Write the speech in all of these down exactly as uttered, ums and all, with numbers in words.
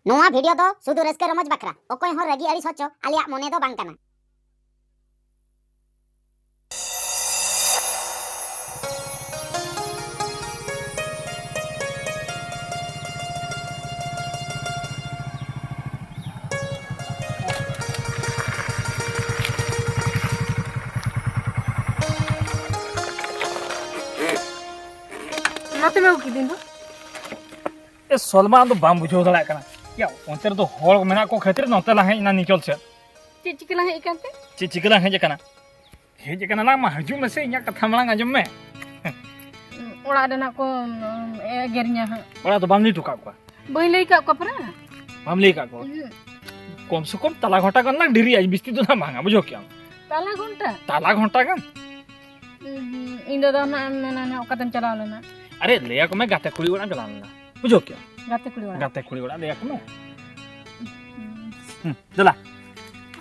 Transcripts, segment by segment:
ᱱᱚᱣᱟ ᱵᱷᱤᱰᱤᱭᱳ ᱫᱚ ᱥᱩᱫᱷᱩ ᱨᱟᱹᱥᱠᱟᱹ ᱨᱚᱢᱚᱡᱽ ᱵᱟᱠᱷᱨᱟ, ᱚᱠᱚᱭ ᱦᱚᱸ ᱨᱟᱹᱜᱤ ᱟᱹᱲᱤᱥ ᱦᱚᱪᱚ ᱟᱞᱮᱭᱟᱜ ᱢᱚᱱᱮ ᱫᱚ ᱵᱟᱝ ᱠᱟᱱᱟ᱾ ᱚᱱᱟᱛᱮᱢ ᱟᱹᱜᱩ ᱠᱤᱫᱤᱧ ᱫᱚ? ᱮ ᱥᱚᱞᱢᱟ, ᱟᱢ ᱫᱚ ᱵᱟᱢ ᱵᱩᱡᱷᱟᱹᱣ ᱫᱟᱲᱮᱭᱟᱜ ᱠᱟᱱᱟ᱾ ᱭᱟ, ᱚᱱᱛᱮ ᱨᱮᱫᱚ ᱦᱚᱲ ᱢᱮᱱᱟᱜ ᱠᱚ ᱠᱷᱟᱹᱛᱤᱨ ᱱᱚᱛᱮ ᱞᱟᱝ ᱦᱮᱡ ᱮᱱᱟ ᱱᱤᱪᱚᱞ ᱥᱮᱫ᱾ ᱪᱮᱫ ᱪᱤᱠᱟᱹ ᱞᱟᱝ ᱦᱮᱡ ᱟᱠᱟᱱ ᱛᱮ? ᱪᱮᱫ ᱪᱤᱠᱟᱹ ᱞᱟᱝ ᱦᱮᱡ ᱟᱠᱟᱱᱟ? ᱦᱮᱡ ᱟᱠᱟᱱᱟ ᱞᱟᱝ ᱢᱟ, ᱦᱤᱡᱩᱜ ᱢᱮᱥᱮ, ᱤᱧᱟᱹᱜ ᱠᱟᱛᱷᱟ ᱢᱟᱲᱟᱝ ᱟᱸᱡᱚᱢ ᱢᱮ᱾ ᱚᱲᱟᱜ ᱨᱮᱱᱟᱜ ᱠᱚ, ᱩᱸ, ᱮᱜᱮᱨᱤᱧᱟ ᱦᱟᱸᱜ᱾ ᱚᱲᱟᱜ ᱫᱚ ᱵᱟᱢ ᱞᱟᱹᱭ ᱦᱚᱴᱚ ᱠᱟᱜ ᱠᱚᱣᱟ? ᱵᱟᱹᱧ ᱞᱟᱹᱭ ᱠᱟᱜ ᱠᱚᱣᱟ ᱯᱟᱨᱟ᱾ ᱵᱟᱢ ᱞᱟᱹᱭ ᱠᱟᱜ ᱠᱚᱣᱟ? ᱩᱸᱦᱩᱸ᱾ ᱠᱚᱢ ᱥᱮ ᱠᱚᱢ ᱛᱟᱞᱟ ᱜᱷᱚᱱᱴᱟ ᱜᱟᱱ ᱞᱟᱝ ᱰᱮᱨᱤᱜᱼᱟ, ᱵᱤᱥᱛᱤ ᱫᱚ ᱱᱟᱜ ᱵᱟᱝᱟ, ᱵᱩᱡᱷᱟᱹᱣ ᱠᱮᱜᱼᱟᱢ? ᱛᱟᱞᱟ ᱜᱷᱚᱱᱴᱟ? ᱛᱟᱞᱟ ᱜᱷᱚᱱᱴᱟ ᱜᱟᱱ᱾ ᱩᱸᱦᱩᱸ, ᱤᱧ ᱫᱟᱫᱟ ᱱᱟᱜ ᱮᱢ ᱢᱮᱱᱟ ᱱᱟᱜ ᱚᱠᱟᱛᱮᱢ ᱪᱟᱞᱟᱣ ᱞᱮᱱᱟ? ᱟᱨᱮ, ᱞᱟᱹᱭ ᱟᱠᱚ ᱢᱮ ᱜᱟᱛᱮ ᱠᱩᱲᱤ ᱚᱲᱟᱜ ᱮᱢ ᱪᱟᱞᱟᱣ ᱞᱮᱱᱟ, ᱵᱩᱡᱷᱟᱹᱣ ᱠᱮᱜᱼᱟᱢ? ᱜᱟᱛᱮ ᱠᱩᱲᱤ ᱚᱲᱟᱜ? ᱜᱟᱛᱮ ᱠᱩᱲᱤ ᱚᱲᱟᱜ ᱞᱟᱹᱭ ᱟᱠᱚ ᱢᱮ᱾ ᱩᱸᱦᱩᱸ᱾ ᱦᱩᱸ, ᱫᱮᱞᱟ᱾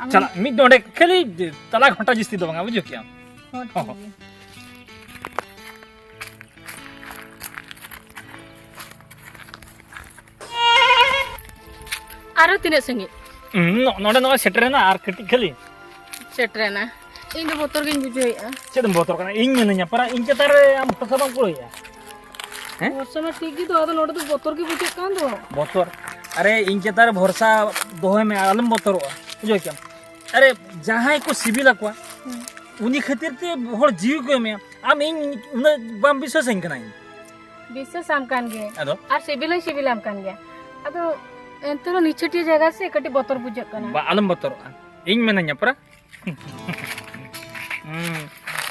ᱟᱢ ᱪᱟᱞᱟᱜ, ᱢᱤᱫ ᱫᱚ ᱚᱸᱰᱮ ᱠᱷᱟᱹᱞᱤ ᱛᱟᱞᱟ ᱜᱷᱚᱱᱴᱟ ᱡᱟᱹᱥᱛᱤ ᱫᱚ ᱵᱟᱝᱟ, ᱵᱩᱡᱷᱟᱹᱣ ᱠᱮᱜᱼᱟᱢ? ᱦᱚᱸ, ᱦᱚᱸ, ᱴᱷᱤᱠ ᱦᱚᱸ᱾ ᱜᱮᱭᱟ᱾ ᱟᱨᱚ ᱛᱤᱱᱟᱹᱜ ᱥᱟᱺᱜᱤᱧ? ᱦᱩᱸ, ᱱᱚ-, ᱱᱚᱰᱮ ᱱᱚᱜᱼᱚᱭ ᱥᱮᱴᱮᱨᱮᱱᱟ, ᱟᱨ ᱠᱟᱹᱴᱤᱡ ᱠᱷᱟᱹᱞᱤ᱾ ᱥᱮᱴᱮᱨᱮᱱᱟ᱾ ᱤᱧ ᱫᱚ ᱵᱚᱛᱚᱨ ᱜᱤᱧ ᱵᱩᱡᱷᱟᱹᱣᱮᱫᱼᱟ᱾ ᱪᱮᱫ ᱮᱢ ᱵᱚᱛᱚᱨ ᱠᱟᱱᱟ? ᱤᱧ ᱢᱤᱱᱟᱹᱧᱟ ᱯᱟᱨᱟ, ᱤᱧ ᱪᱮᱛᱟᱱ ᱨᱮ ᱟᱢ ᱵᱷᱚᱨᱥᱟ ᱵᱟᱢ ᱠᱩᱲᱟᱹᱭᱮᱫᱼᱟ? ᱦᱮᱸ? ᱵᱷᱚᱨᱥᱟ ᱢᱟ ᱴᱷᱤᱠ ᱜᱮ ᱫᱚ, ᱟᱫᱚ ᱱᱚᱰᱮ ᱫᱚ ᱵᱚᱛᱚᱨ ᱜᱮ ᱵᱩᱡᱷᱟᱹᱜ ᱠᱟᱱ ᱫᱚ᱾ ᱵᱚᱛᱚᱨ? ᱟᱨᱮ, ᱤᱧ ᱪᱮᱛᱟᱱ ᱨᱮ ᱵᱷᱚᱨᱥᱟ ᱫᱚᱦᱚᱭ ᱢᱮ, ᱟᱞᱚᱢ ᱵᱚᱛᱚᱨᱚᱜᱼᱟ, ᱵᱩᱡᱷᱟᱹᱣ ᱠᱮᱫᱟᱢ? ᱟᱨᱮ, ᱡᱟᱦᱟᱸᱭ ᱠᱚ ᱥᱤᱵᱤᱞ ᱟᱠᱚᱣᱟ, ᱦᱩᱸ᱾ ᱩᱱᱤ ᱠᱷᱟᱹᱛᱤᱨ ᱛᱮ ᱦᱚᱲ ᱡᱤᱣᱤ ᱠᱚ ᱮᱢᱮᱭᱟ, ᱟᱢ ᱤᱧ ᱩᱱᱟᱹᱜ ᱵᱟᱢ ᱵᱤᱥᱥᱟᱹᱥᱟᱹᱧ ᱠᱟᱱᱟ ᱤᱧ᱾ ᱵᱤᱥᱥᱟᱹᱥᱟᱢ ᱠᱟᱱ ᱜᱮ᱾ ᱟᱫᱚ? ᱟᱨ ᱥᱤᱵᱤᱞ ᱦᱚᱸᱧ ᱥᱤᱵᱤᱞᱟᱢ ᱠᱟᱱ ᱜᱮᱭᱟ᱾ ᱟᱫᱚ ᱮᱱᱛᱮ ᱨᱮᱦᱚᱸ ᱱᱤᱪᱷᱟᱹᱴᱤᱭᱟᱹ ᱡᱟᱭᱜᱟ ᱥᱮ ᱠᱟᱹᱴᱤᱡ ᱵᱚᱛᱚᱨ ᱵᱩᱡᱷᱟᱹᱜ ᱠᱟᱱᱟ᱾ ᱵᱟ, ᱟᱞᱚᱢ ᱵᱚᱛᱚᱨᱚᱜᱼᱟ, ᱤᱧ ᱢᱮᱱᱟᱧᱟ ᱯᱟᱨᱟ᱾ ᱦᱩᱸ,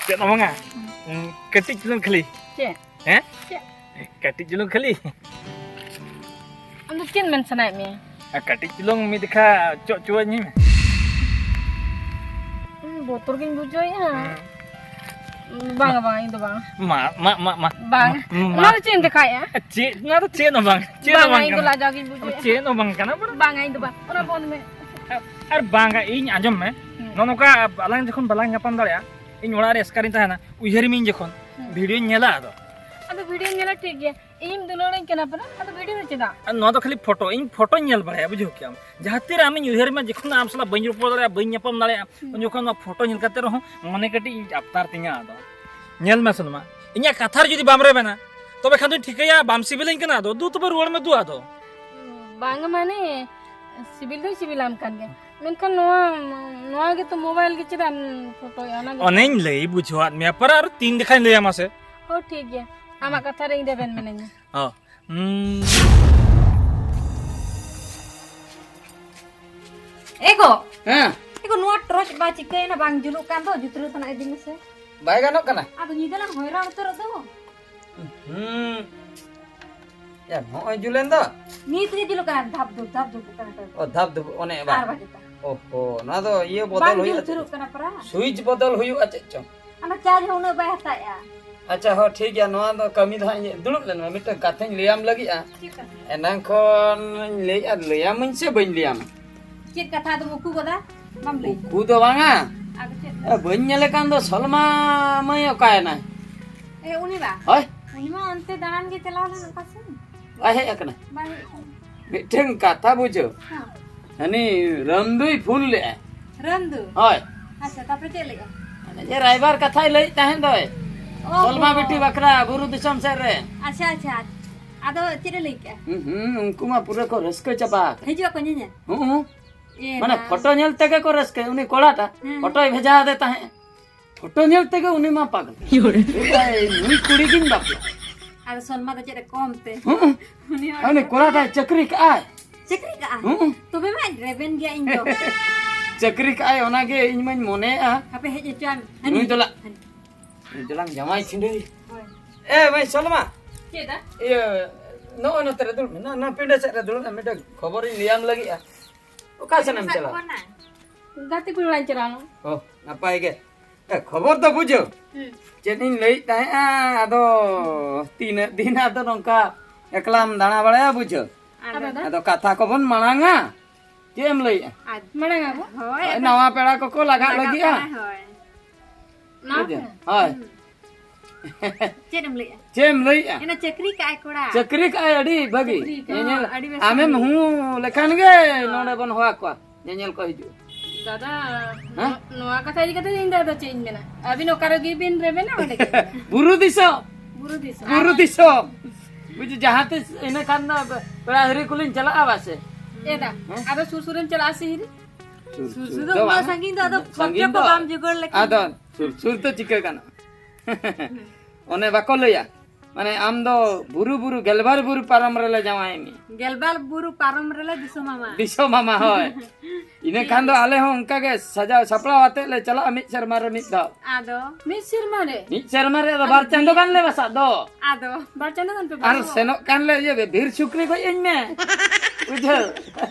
ᱪᱮᱫ ᱦᱚᱸ ᱵᱟᱝᱟ᱾ ᱦᱩᱸ, ᱠᱟᱹᱴᱤᱡ ᱪᱩᱞᱩᱝ ᱠᱷᱟᱹᱞᱤ᱾ ᱪᱮᱫ? ᱦᱮᱸ? ᱪᱮᱫ? ᱠᱟᱹᱴᱤᱡ ᱪᱩᱞᱩᱝ ᱠᱷᱟᱹᱞᱤ᱾ ᱟᱢ ᱫᱚ ᱪᱮᱫ ᱢᱮᱱ ᱥᱟᱱᱟᱭᱮᱫ ᱢᱮᱭᱟ? ᱟᱨ ᱠᱟᱹᱴᱤᱡ ᱪᱩᱞᱩᱝ ᱢᱤᱫ ᱫᱮᱠᱷᱟ ᱪᱚᱜ ᱪᱚᱣᱟᱹᱧ ᱢᱮ᱾ ᱦᱩᱸ, ᱵᱚᱛᱚᱨ ᱜᱤᱧ ᱵᱩᱡᱷᱟᱹᱣᱮᱫᱼᱟ᱾ ᱦᱩᱸ᱾ ᱵᱟᱝᱟ, ᱵᱟᱝᱟ, ᱤᱧ ᱫᱚ ᱵᱟᱝ᱾ ᱢᱟ, ᱢᱟ, ᱢᱟ, ᱢᱟ, ᱵᱟᱝ᱾ ᱢᱟ, ᱚᱱᱟ ᱫᱚ ᱪᱮᱫ ᱮᱢ ᱫᱮᱠᱷᱟᱭᱮᱫᱼᱟ? ᱪᱮᱫ? ᱚᱱᱟ ᱫᱚ ᱪᱮᱫ ᱦᱚᱸ ᱵᱟᱝ᱾ ᱪᱮᱫ ᱦᱚᱸ ᱵᱟᱝᱟ, ᱵᱟᱝ ᱤᱧ ᱫᱚ ᱠᱟᱱᱟ᱾ ᱞᱟᱡᱟᱣ ᱜᱤᱧ ᱵᱩᱡᱷᱟᱹᱣᱮᱫᱼᱟ᱾ ᱪᱮᱫ ᱦᱚᱸ ᱵᱟᱝ ᱠᱟᱱᱟ, ᱵᱟᱝ᱾ ᱵᱟᱝᱟ, ᱤᱧ ᱫᱚ ᱵᱟᱝ᱾ ᱚᱱᱟ ᱵᱚᱱᱫ ᱢᱮ᱾ ᱟᱨ ᱵᱟᱝᱟ, ᱤᱧ ᱟᱸᱡᱚᱢ ᱢᱮ᱾ ᱦᱩᱸ᱾ ᱱᱚᱜᱼᱚ ᱱᱚᱝᱠᱟ ᱟᱞᱟᱝ ᱡᱚᱠᱷᱚᱱ ᱵᱟᱞᱟᱝ ᱧᱟᱯᱟᱢ ᱫᱟᱲᱮᱭᱟᱜᱼᱟ, ᱤᱧ ᱚᱲᱟᱜ ᱨᱮ ᱮᱥᱠᱟᱨᱤᱧ ᱛᱟᱦᱮᱱᱟ, ᱩᱭᱦᱟᱹᱨ ᱢᱤᱧ ᱡᱚᱠᱷᱚᱱ, ᱦᱩᱸ᱾ ᱵᱷᱤᱰᱤᱭᱳᱧ ᱧᱮᱞᱟ ᱟᱫᱚ᱾ ᱟᱫᱚ ᱵᱷᱤᱰᱤᱭᱳ ᱧᱮᱞᱟ ᱴᱷᱤᱠ ᱜᱮᱭᱟ, ᱤᱧ ᱫᱩᱞᱟᱹᱲᱟᱹᱧ ᱠᱟᱱᱟ ᱯᱟᱞᱮ, ᱟᱫᱚ ᱵᱷᱤᱰᱤᱭᱳ ᱫᱚ ᱪᱮᱫᱟᱜ? ᱟᱨ ᱱᱚᱣᱟ ᱫᱚ ᱠᱷᱟᱹᱞᱤ ᱯᱷᱳᱴᱳ, ᱤᱧ ᱯᱷᱳᱴᱳᱧ ᱧᱮᱞ ᱵᱟᱲᱟᱭᱟ, ᱵᱩᱡᱷᱟᱹᱣ ᱠᱮᱜᱼᱟᱢ᱾ ᱡᱟᱦᱟᱸ ᱛᱤᱨᱮ ᱟᱢᱤᱧ ᱩᱭᱦᱟᱹᱨ ᱢᱟ, ᱡᱚᱠᱷᱚᱱ ᱟᱢ ᱥᱟᱞᱟᱜ ᱵᱟᱹᱧ ᱨᱚᱯᱚᱲ ᱫᱟᱲᱮᱭᱟᱜᱼᱟ, ᱵᱟᱹᱧ ᱧᱟᱯᱟᱢ ᱫᱟᱲᱮᱭᱟᱜᱼᱟ, ᱩᱱ ᱡᱚᱠᱷᱚᱱ ᱱᱚᱣᱟ ᱯᱷᱳᱴᱳ ᱧᱮᱞ ᱠᱟᱛᱮ ᱨᱮᱦᱚᱸ ᱢᱚᱱᱮ ᱠᱟᱹᱴᱤᱡ ᱤᱧ ᱟᱯᱱᱟᱨ ᱛᱤᱧᱟ᱾ ᱟᱫᱚ ᱧᱮᱞ ᱢᱮ ᱥᱚᱞᱢᱟ, ᱤᱧᱟᱹᱜ ᱠᱟᱛᱷᱟ ᱨᱮ ᱡᱩᱫᱤ ᱵᱟᱢ ᱨᱮᱵᱮᱱᱟ, ᱛᱚᱵᱮ ᱠᱷᱟᱱ ᱫᱚᱧ ᱴᱷᱤᱠᱟᱹᱭᱟ ᱵᱟᱢ ᱥᱤᱵᱤᱞᱤᱧ ᱠᱟᱱᱟ᱾ ᱟᱫᱚ ᱫᱩ, ᱛᱚᱵᱮ ᱨᱩᱣᱟᱹᱲ ᱢᱮ ᱫᱩ᱾ ᱟᱫᱚ ᱵᱟᱝ, ᱢᱟᱱᱮ, ᱥᱤᱵᱤᱞ ᱫᱚᱧ ᱥᱤᱵᱤᱞᱟᱢ ᱠᱟᱱ ᱜᱮᱭᱟ, ᱢᱮᱱᱠᱷᱟᱱ ᱱᱚᱣᱟ, ᱱᱚᱣᱟ ᱜᱮᱛᱚ ᱢᱳᱵᱟᱭᱤᱞ ᱜᱮ ᱪᱮᱫᱟᱜ ᱮᱢ ᱯᱷᱳᱴᱳᱭᱟ? ᱚᱱᱟ ᱜᱮ᱾ ᱚᱱᱮᱧ ᱞᱟᱹᱭ ᱵᱩᱡᱷᱟᱹᱣᱟᱫ ᱢᱮᱭᱟ ᱯᱟᱨᱟ, ᱟᱨ ᱛᱤᱱ ᱡᱚᱠᱷᱟᱧ ᱞᱟᱹᱭᱟᱢᱟ ᱥᱮ? ᱦᱳ, ᱴᱷᱤᱠ ᱜᱮᱭᱟ, ᱟᱢᱟᱜ ᱠᱟᱛᱷᱟ ᱨᱮ ᱤᱧ ᱨᱮᱵᱮᱱ ᱢᱤᱱᱟᱹᱧᱟ᱾ ᱦᱚᱸ᱾ ᱦᱩᱸ᱾ ᱮ ᱜᱚ! ᱦᱮᱸ᱾ ᱮ ᱜᱚ, ᱱᱚᱣᱟ ᱴᱚᱨᱪ ᱵᱟ ᱪᱤᱠᱟᱹᱭᱮᱱᱟ, ᱵᱟᱝ ᱡᱩᱞᱩᱜ ᱠᱟᱱ ᱫᱚ, ᱡᱩᱛᱨᱟᱹᱣ ᱛᱮᱱᱟᱜ ᱤᱫᱤ ᱢᱮᱥᱮ᱾ ᱵᱟᱭ ᱜᱟᱱᱚᱜ ᱠᱟᱱᱟ? ᱟᱫᱚ ᱧᱤᱫᱟᱹ ᱞᱟᱝ ᱦᱚᱭᱨᱟᱱ ᱩᱛᱟᱹᱨᱚᱜ ᱫᱚ᱾ ᱦᱩᱸ᱾ ᱭᱟ, ᱱᱚᱜᱼᱚᱭ ᱡᱩᱞᱮᱱ ᱫᱚ᱾ ᱱᱤᱛ ᱜᱮ ᱡᱩᱞᱩᱜ ᱠᱟᱱᱟ, ᱫᱷᱟᱯ ᱫᱷᱩᱯ, ᱫᱷᱟᱯ ᱫᱷᱩᱯ ᱠᱟᱱᱟ ᱴᱚᱨᱪ᱾ ᱚ, ᱫᱷᱟᱯ ᱫᱷᱩᱯ, ᱚᱱᱮ ᱵᱟ᱾ ᱟᱨ ᱵᱟᱝ ᱡᱩᱞᱩᱜ ᱠᱟᱱᱟ᱾ ᱚᱦᱚ, ᱱᱚᱣᱟ ᱫᱚ ᱤᱭᱟᱹ ᱵᱚᱫᱚᱞ ᱵᱟᱝ ᱡᱩᱞ ᱦᱩᱭᱩᱜᱼᱟ, ᱪᱮᱫ? ᱩᱛᱟᱹᱨᱚᱜ ᱠᱟᱱᱟ ᱯᱟᱨᱟ᱾ ᱥᱩᱭᱤᱪ ᱵᱚᱫᱚᱞ ᱦᱩᱭᱩᱜᱼᱟ, ᱪᱮᱫ ᱪᱚᱝ? ᱚᱱᱟ ᱪᱟᱨᱡᱽ ᱦᱚᱸ ᱩᱱᱟᱹᱜ ᱵᱟᱭ ᱦᱟᱛᱟᱣᱮᱜᱼᱟ᱾ ᱟᱪᱪᱷᱟ, ᱦᱚᱸ, ᱴᱷᱤᱠ ᱜᱮᱭᱟ, ᱱᱚᱣᱟ ᱫᱚ ᱠᱟᱹᱢᱤ ᱫᱚ ᱦᱟᱸᱜ ᱤᱧ ᱫᱩᱲᱩᱵ ᱞᱮᱱ ᱢᱮ, ᱢᱤᱫᱴᱟᱝ ᱠᱟᱛᱷᱟᱧ ᱞᱟᱹᱭᱟᱢ ᱞᱟᱹᱜᱤᱫᱼᱟ᱾ ᱪᱮᱫ ᱠᱟᱛᱷᱟ? ᱮᱱᱟᱝ ᱠᱷᱚᱱ ᱞᱟᱹᱭᱮᱫᱼᱟ, ᱞᱟᱹᱭᱟᱢᱟᱹᱧ ᱥᱮ ᱵᱟᱹᱧ ᱞᱟᱹᱭᱟᱢᱟ? ᱪᱮᱫ ᱠᱟᱛᱷᱟ ᱟᱫᱚᱢ ᱩᱠᱩ ᱜᱚᱫᱟ? ᱵᱟᱢ ᱞᱟᱹᱭ᱾ ᱩᱠᱩ ᱫᱚ ᱵᱟᱝᱟ᱾ ᱟᱫᱚ ᱪᱮᱫ? ᱮ, ᱵᱟᱹᱧ ᱧᱮᱞᱮ ᱠᱟᱱ ᱫᱚ, ᱥᱚᱞᱢᱟ ᱢᱟᱹᱭ ᱚᱠᱟᱭᱮᱱᱟᱭ? ᱮ, ᱩᱱᱤ ᱵᱟ? ᱦᱳᱭ᱾ ᱩᱱᱤ ᱢᱟ ᱚᱱᱛᱮ ᱫᱟᱬᱟᱱ ᱜᱮ ᱪᱟᱞᱟᱣ ᱞᱮᱱ ᱚᱠᱟ ᱥᱮᱱ᱾ ᱵᱟᱭ ᱦᱮᱡ ᱟᱠᱟᱱᱟ? ᱵᱟᱭ ᱦᱮᱡ ᱟᱠᱟᱱᱟ᱾ ᱢᱤᱫᱴᱮᱱ ᱠᱟᱛᱷᱟ ᱵᱩᱡᱷᱟᱹᱣ᱾ ᱦᱮᱸ᱾ ᱦᱟᱹᱱᱤ ᱨᱟᱢᱫᱩᱭ ᱯᱷᱳᱱ ᱞᱮᱜᱼᱟ᱾ ᱨᱟᱢᱫᱩ? ᱦᱳᱭ᱾ ᱟᱪᱪᱷᱟ, ᱛᱟᱯᱚᱨᱮ ᱪᱮᱫ ᱞᱟᱹᱭᱮᱜᱼᱟ? ᱚᱱᱮ ᱡᱮ ᱨᱟᱭᱵᱟᱨ ᱠᱟᱛᱷᱟᱭ ᱞᱟᱹᱭᱮᱫ ᱛᱟᱦᱮᱸᱫ ᱫᱚᱭ᱾ ᱚ, ᱥᱚᱞᱢᱟ ᱦᱚᱸ᱾ ᱵᱤᱴᱤ ᱵᱟᱠᱷᱨᱟ ᱵᱩᱨᱩ ᱫᱤᱥᱚᱢ ᱥᱮᱫ ᱨᱮ᱾ ᱟᱪᱪᱷᱟ, ᱟᱪᱪᱷᱟ᱾ ᱟᱫᱚ ᱪᱮᱫ ᱮ ᱞᱟᱹᱭ ᱠᱮᱜᱼᱟ? ᱦᱩᱸ, ᱦᱩᱸ, ᱩᱱᱠᱩ ᱢᱟ ᱯᱩᱨᱟᱹ ᱠᱚ ᱨᱟᱹᱥᱠᱟᱹ ᱪᱟᱵᱟ ᱟᱠᱟᱱᱟ᱾ ᱦᱤᱡᱩᱜ ᱟᱠᱚ ᱧᱮᱧᱮᱞ? ᱦᱩᱸ, ᱦᱩᱸ᱾ ᱮ ᱢᱟᱱᱮ ᱢᱟ᱾ ᱯᱷᱳᱴᱳ ᱧᱮᱞ ᱛᱮᱜᱮ ᱠᱚ ᱨᱟᱹᱥᱠᱟᱹᱭᱟ᱾ ᱩᱱᱤ ᱠᱚᱲᱟᱴᱟᱜ ᱦᱮᱸ, ᱦᱮᱸ᱾ ᱯᱷᱳᱴᱳᱭ ᱵᱷᱮᱡᱟ ᱟᱫᱮ ᱛᱟᱦᱮᱸᱫ᱾ ᱯᱷᱳᱴᱳ ᱧᱮᱞ ᱛᱮᱜᱮ ᱩᱱᱤ ᱢᱟ ᱯᱟᱜᱽᱞᱟ᱾ ᱤᱭᱳᱨᱮ᱾ ᱢᱮᱛᱟᱭ, ᱱᱩᱭ ᱠᱩᱲᱤ ᱜᱤᱧ ᱵᱟᱯᱞᱟ᱾ ᱟᱫᱚ ᱥᱚᱞᱢᱟ ᱫᱚ ᱪᱮᱫ ᱨᱮ ᱠᱚᱢ ᱛᱮ? ᱦᱩᱸ᱾ ᱩᱱᱤ ᱦᱚᱲ ᱩᱱᱤ ᱫᱚ ᱠᱚᱲᱟ ᱫᱚᱭ ᱪᱟᱹᱠᱨᱤ ᱠᱟᱜᱼᱟᱭ᱾ ᱪᱟᱹᱠᱨᱤ ᱠᱟᱜᱼᱟ? ᱦᱩᱸ᱾ ᱛᱚᱵᱮ ᱢᱟ ᱨᱮᱵᱮᱱ ᱜᱮᱭᱟ ᱤᱧ ᱫᱚ᱾ ᱪᱟᱹᱠᱨᱤ ᱠᱟᱜᱼᱟᱭ, ᱚᱱᱟᱜᱮ ᱤᱧ ᱢᱟᱧ ᱢᱚᱱᱮᱭᱮᱜᱼᱟ᱾ ᱦᱟᱯᱮ ᱦᱮᱡ ᱦᱚᱪᱚᱣᱟᱱ᱾ ᱱᱩᱭ ᱫᱚᱞᱟ-, ᱦᱟᱹᱱᱤ᱾ ᱱᱩᱭ ᱫᱚᱞᱟᱝ ᱡᱟᱶᱟᱭ ᱪᱷᱤᱸᱰᱟᱹᱭ᱾ ᱦᱳᱭ᱾ ᱮ ᱢᱟᱹᱭ ᱥᱚᱞᱢᱟ᱾ ᱪᱮᱫ ᱫᱟ? ᱤᱭᱟᱹ, ᱱᱚᱜᱼᱚᱭ ᱱᱚᱛᱮ ᱨᱮ ᱫᱩᱲᱩᱵ ᱢᱮ᱾ ᱱᱚᱣᱟ, ᱱᱚᱣᱟ ᱯᱤᱸᱰᱟᱹ ᱥᱮᱫ ᱨᱮ ᱫᱩᱲᱩᱵ ᱢᱮ᱾ ᱢᱤᱫᱴᱟᱝ ᱠᱷᱚᱵᱚᱨᱤᱧ ᱞᱟᱹᱭᱟᱢ ᱞᱟᱹᱜᱤᱫᱼᱟ᱾ ᱚᱠᱟ ᱥᱮᱱ ᱮᱢ ᱪᱟᱞᱟᱣ? ᱜᱟᱛᱮ ᱠᱩᱲᱤ ᱚᱲᱟᱜ ᱤᱧ ᱪᱟᱞᱟᱣ ᱞᱮᱱᱟ᱾ ᱚ, ᱱᱟᱯᱟᱭ ᱜᱮ᱾ ᱮ, ᱠᱷᱚᱵᱚᱨ ᱫᱚ ᱵᱩᱡᱷᱟᱹᱣ᱾ ᱦᱩᱸ᱾ ᱪᱮᱫ ᱤᱧ ᱞᱟᱹᱭᱮᱫ ᱛᱟᱦᱮᱸᱜᱼᱟ, ᱟᱫᱚ ᱛᱤᱱᱟᱹᱜ ᱫᱤᱱ ᱟᱫᱚ ᱱᱚᱝᱠᱟ ᱮᱠᱞᱟᱢ ᱫᱟᱬᱟ ᱵᱟᱲᱟᱭᱟ, ᱵᱩᱡᱷᱟᱹᱣ? ᱟᱫᱚ ᱫᱟ? ᱟᱫᱚ ᱠᱟᱛᱷᱟ ᱠᱚᱵᱚᱱ ᱢᱟᱲᱟᱝᱟ᱾ ᱪᱮᱫ ᱮᱢ ᱞᱟᱹᱭᱮᱜᱼᱟ? ᱟᱫ-, ᱢᱟᱲᱟᱝ ᱟᱵᱚ? ᱦᱳᱭ, ᱦᱳᱭ, ᱟᱫᱚ ᱱᱟᱣᱟ ᱯᱮᱲᱟ ᱠᱚᱠᱚ ᱞᱟᱜᱟᱜ ᱞᱟᱜᱟᱜ ᱞᱟᱹᱜᱤᱫᱼᱟ᱾ ᱠᱟᱱᱟ, ᱦᱳᱭ᱾ ᱱᱟᱣᱟ ᱵᱩᱡᱷᱟᱹᱣ? ᱯᱮᱲᱟ? ᱦᱳᱭ᱾ ᱦᱩᱸ᱾ ᱪᱮᱫ ᱮᱢ ᱞᱟᱹᱭᱮᱜᱼᱟ? ᱪᱮᱫ ᱮᱢ ᱞᱟᱹᱭᱮᱜᱼᱟ? ᱮᱱᱟ ᱪᱟᱹᱠᱨᱤ ᱠᱟᱜᱼᱟᱭ ᱠᱚᱲᱟ᱾ ᱪᱟᱹᱠᱨᱤ ᱠᱟᱜᱼᱟᱭ, ᱟᱹᱰᱤ ᱵᱷᱟᱹᱜᱤ᱾ ᱪᱟᱹᱠᱨᱤ ᱠᱟᱜᱼᱟᱭ᱾ ᱧᱮᱧᱮᱞ ᱦᱚᱸ, ᱟᱹᱰᱤ ᱵᱮᱥ ᱟᱢᱮᱢ ᱠᱟᱹᱢᱤ᱾ ᱦᱩᱸ ᱞᱮᱠᱷᱟᱱ ᱜᱮ ᱦᱚᱸ᱾ ᱱᱚᱰᱮ ᱵᱚᱱ ᱦᱚᱦᱚ ᱟᱠᱚᱣᱟ, ᱧᱮᱧᱮᱞ ᱠᱚ ᱦᱤᱡᱩᱜᱼᱟ᱾ ᱫᱟᱫᱟ, ᱦᱮᱸ? ᱱᱚ-, ᱱᱚᱣᱟ ᱠᱟᱛᱷᱟ ᱤᱫᱤ ᱠᱟᱛᱮ ᱤᱧ ᱫᱚ ᱟᱫᱚ ᱪᱮᱫ ᱤᱧ ᱢᱮᱱᱟ? ᱟᱹᱵᱤᱱ ᱚᱠᱟ ᱨᱮᱜᱮ ᱵᱤᱱ ᱨᱮᱵᱮᱱᱟ, ᱚᱸᱰᱮ ᱜᱮ᱾ ᱵᱩᱨᱩ ᱫᱤᱥᱚᱢ᱾ ᱵᱩᱨᱩ ᱫᱤᱥᱚᱢ᱾ ᱵᱩᱨᱩ ᱫᱤᱥᱚᱢ᱾ ᱵᱩᱡᱷᱟᱹᱣ, ᱡᱟᱦᱟᱸ ᱛᱤᱥ ᱤᱱᱟᱹ ᱠᱷᱟᱱ ᱫᱚ ᱯᱮᱲᱟ ᱦᱤᱨᱤ ᱠᱚᱞᱤᱧ ᱪᱟᱞᱟᱜᱼᱟ ᱵᱟᱥᱮ? ᱮᱫᱟ, ᱦᱮᱸ? ᱟᱫᱚ ᱥᱩᱨ ᱥᱩᱨᱮᱢ ᱪᱟᱞᱟᱜᱼᱟ ᱥᱮ ᱦᱤᱨᱤ? ᱥᱩᱨ ᱥᱩᱨ ᱥᱩᱨ ᱫᱚ ᱫᱚ ᱩᱱᱟᱹᱜ ᱵᱟᱝ᱾ ᱥᱟᱺᱜᱤᱧ ᱫᱚ ᱟᱫᱚ ᱥᱟᱺᱜᱤᱧ ᱠᱷᱚᱨᱪᱟ ᱠᱚ ᱫᱚ᱾ ᱵᱟᱢ ᱡᱳᱜᱟᱲ ᱞᱮᱠᱷᱟᱱ᱾ ᱟᱫᱚ ᱥᱩᱨ ᱥᱩᱨ ᱫᱚ ᱪᱤᱠᱟᱹ ᱜᱟᱱᱚᱜᱼᱟ? ᱚᱱᱮ ᱵᱟᱠᱚ ᱞᱟᱹᱭᱟ, ᱢᱟᱱᱮ, ᱟᱢ ᱫᱚ ᱵᱩᱨᱩ, ᱵᱩᱨᱩ, ᱜᱮᱞᱵᱟᱨ ᱵᱩᱨᱩ ᱯᱟᱨᱚᱢ ᱨᱮᱞᱮ ᱡᱟᱶᱟᱭ ᱢᱮ᱾ ᱜᱮᱞᱵᱟᱨ ᱵᱩᱨᱩ ᱯᱟᱨᱚᱢ ᱨᱮᱞᱮ ᱫᱤᱥᱚᱢ ᱟᱢᱟ᱾ ᱫᱤᱥᱚᱢ ᱟᱢᱟ, ᱦᱳᱭ᱾ ᱤᱱᱟᱹ ᱠᱷᱟᱱ ᱫᱚ ᱟᱞᱮ ᱦᱚᱸ ᱚᱱᱠᱟ ᱜᱮ ᱥᱟᱡᱟᱣ ᱥᱟᱯᱲᱟᱣ ᱟᱛᱮ ᱞᱮ ᱪᱟᱞᱟᱜᱼᱟ ᱢᱤᱫ ᱥᱮᱨᱢᱟ ᱨᱮ ᱢᱤᱫ ᱫᱷᱟᱣ᱾ ᱟᱫᱚ ᱢᱤᱫ ᱥᱮᱨᱢᱟ ᱨᱮ? ᱢᱤᱫ ᱥᱮᱨᱢᱟ ᱨᱮ ᱟᱫᱚ ᱟᱫᱚ ᱵᱟᱨ ᱪᱟᱸᱫᱚ ᱵᱤᱨ ᱜᱟᱱ ᱞᱮ ᱵᱟᱥᱟᱜ ᱫᱚ᱾ ᱟᱫᱚ ᱵᱟᱨ ᱪᱟᱸᱫᱚ ᱜᱟᱱ ᱯᱮ ᱟᱨ ᱵᱟᱥᱚᱜᱼᱟ? ᱥᱮᱱᱚᱜ ᱠᱟᱱ ᱞᱮ ᱤᱭᱟᱹ ᱵᱤᱨ ᱥᱩᱠᱨᱤ ᱜᱚᱡ ᱟᱹᱧ ᱢᱮ᱾ ᱵᱩᱡᱷᱟᱹᱣ?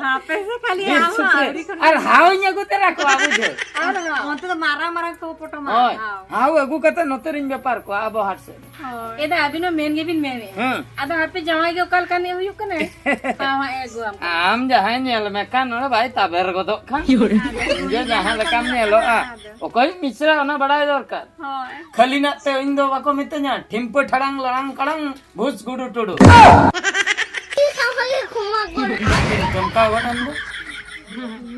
ᱦᱟᱯᱮ ᱥᱮ ᱠᱷᱟᱹᱞᱤ ᱵᱤᱨ ᱟᱢ ᱥᱩᱠᱨᱤ᱾ ᱟᱹᱣᱨᱤ ᱠᱷᱚᱱ ᱟᱨ ᱦᱟᱣ ᱤᱧ ᱟᱹᱜᱩ ᱛᱚᱨᱟ ᱠᱚᱣᱟ, ᱵᱩᱡᱷᱟᱹᱣ? ᱟᱨ ᱦᱟᱣ᱾ ᱚᱱᱛᱮ ᱫᱚ ᱢᱟᱨᱟᱝ ᱢᱟᱨᱟᱝ ᱠᱚ ᱯᱚᱴᱚᱢᱟ, ᱦᱳᱭ᱾ ᱦᱟᱣ᱾ ᱦᱟᱣ ᱟᱹᱜᱩ ᱠᱟᱛᱮ ᱱᱚᱛᱮ ᱨᱤᱧ ᱵᱮᱯᱟᱨ ᱠᱚᱣᱟ ᱟᱵᱚ ᱦᱟᱴ ᱥᱮᱫ᱾ ᱦᱳᱭ᱾ ᱮᱫᱟ, ᱟᱹᱵᱤᱱ ᱦᱚᱸ ᱢᱮᱱ ᱜᱮᱵᱤᱱ ᱢᱮᱱᱮᱫᱼᱟ᱾ ᱦᱮᱸ᱾ ᱟᱫᱚ ᱦᱟᱯᱮ ᱡᱟᱶᱟᱭ ᱜᱮ ᱚᱠᱟ ᱞᱮᱠᱟᱱᱤᱡ ᱦᱩᱭᱩᱜ ᱠᱟᱱᱟᱭ? ᱦᱟᱣ ᱦᱟᱸᱜ ᱮ ᱟᱹᱜᱩᱣᱟᱢ ᱠᱟᱱᱟ᱾ ᱟᱢ ᱡᱟᱦᱟᱸᱭ ᱧᱮᱞ ᱢᱮ ᱠᱷᱟᱱ ᱱᱚᱰᱮ ᱵᱟᱭ ᱛᱟᱵᱮᱨ ᱜᱚᱫᱚᱜ ᱠᱷᱟᱱ᱾ ᱤᱧ ᱫᱚ ᱡᱟᱦᱟᱸ ᱞᱮᱠᱟᱢ ᱧᱮᱞᱚᱜᱼᱟ᱾ ᱟᱫᱚ᱾ ᱚᱠᱚᱭ ᱢᱤᱥᱨᱟ ᱚᱱᱟ ᱵᱟᱲᱟᱭ ᱫᱚᱨᱠᱟᱨ᱾ ᱦᱳᱭ᱾ ᱠᱷᱟᱹᱞᱤ ᱱᱟᱜ ᱛᱮ ᱤᱧ ᱫᱚ ᱵᱟᱠᱚ ᱢᱤᱛᱟᱹᱧᱟ, ᱴᱷᱤᱢᱯᱟᱹ ᱴᱷᱟᱲᱟᱝ ᱞᱟᱲᱟᱝ ᱠᱟᱲᱟᱝ ᱵᱷᱩᱥ ᱜᱩᱰᱩ ᱴᱩᱰᱩ᱾ ᱪᱚᱢᱠᱟᱣ ᱜᱚᱫ ᱮᱱ ᱫᱚ᱾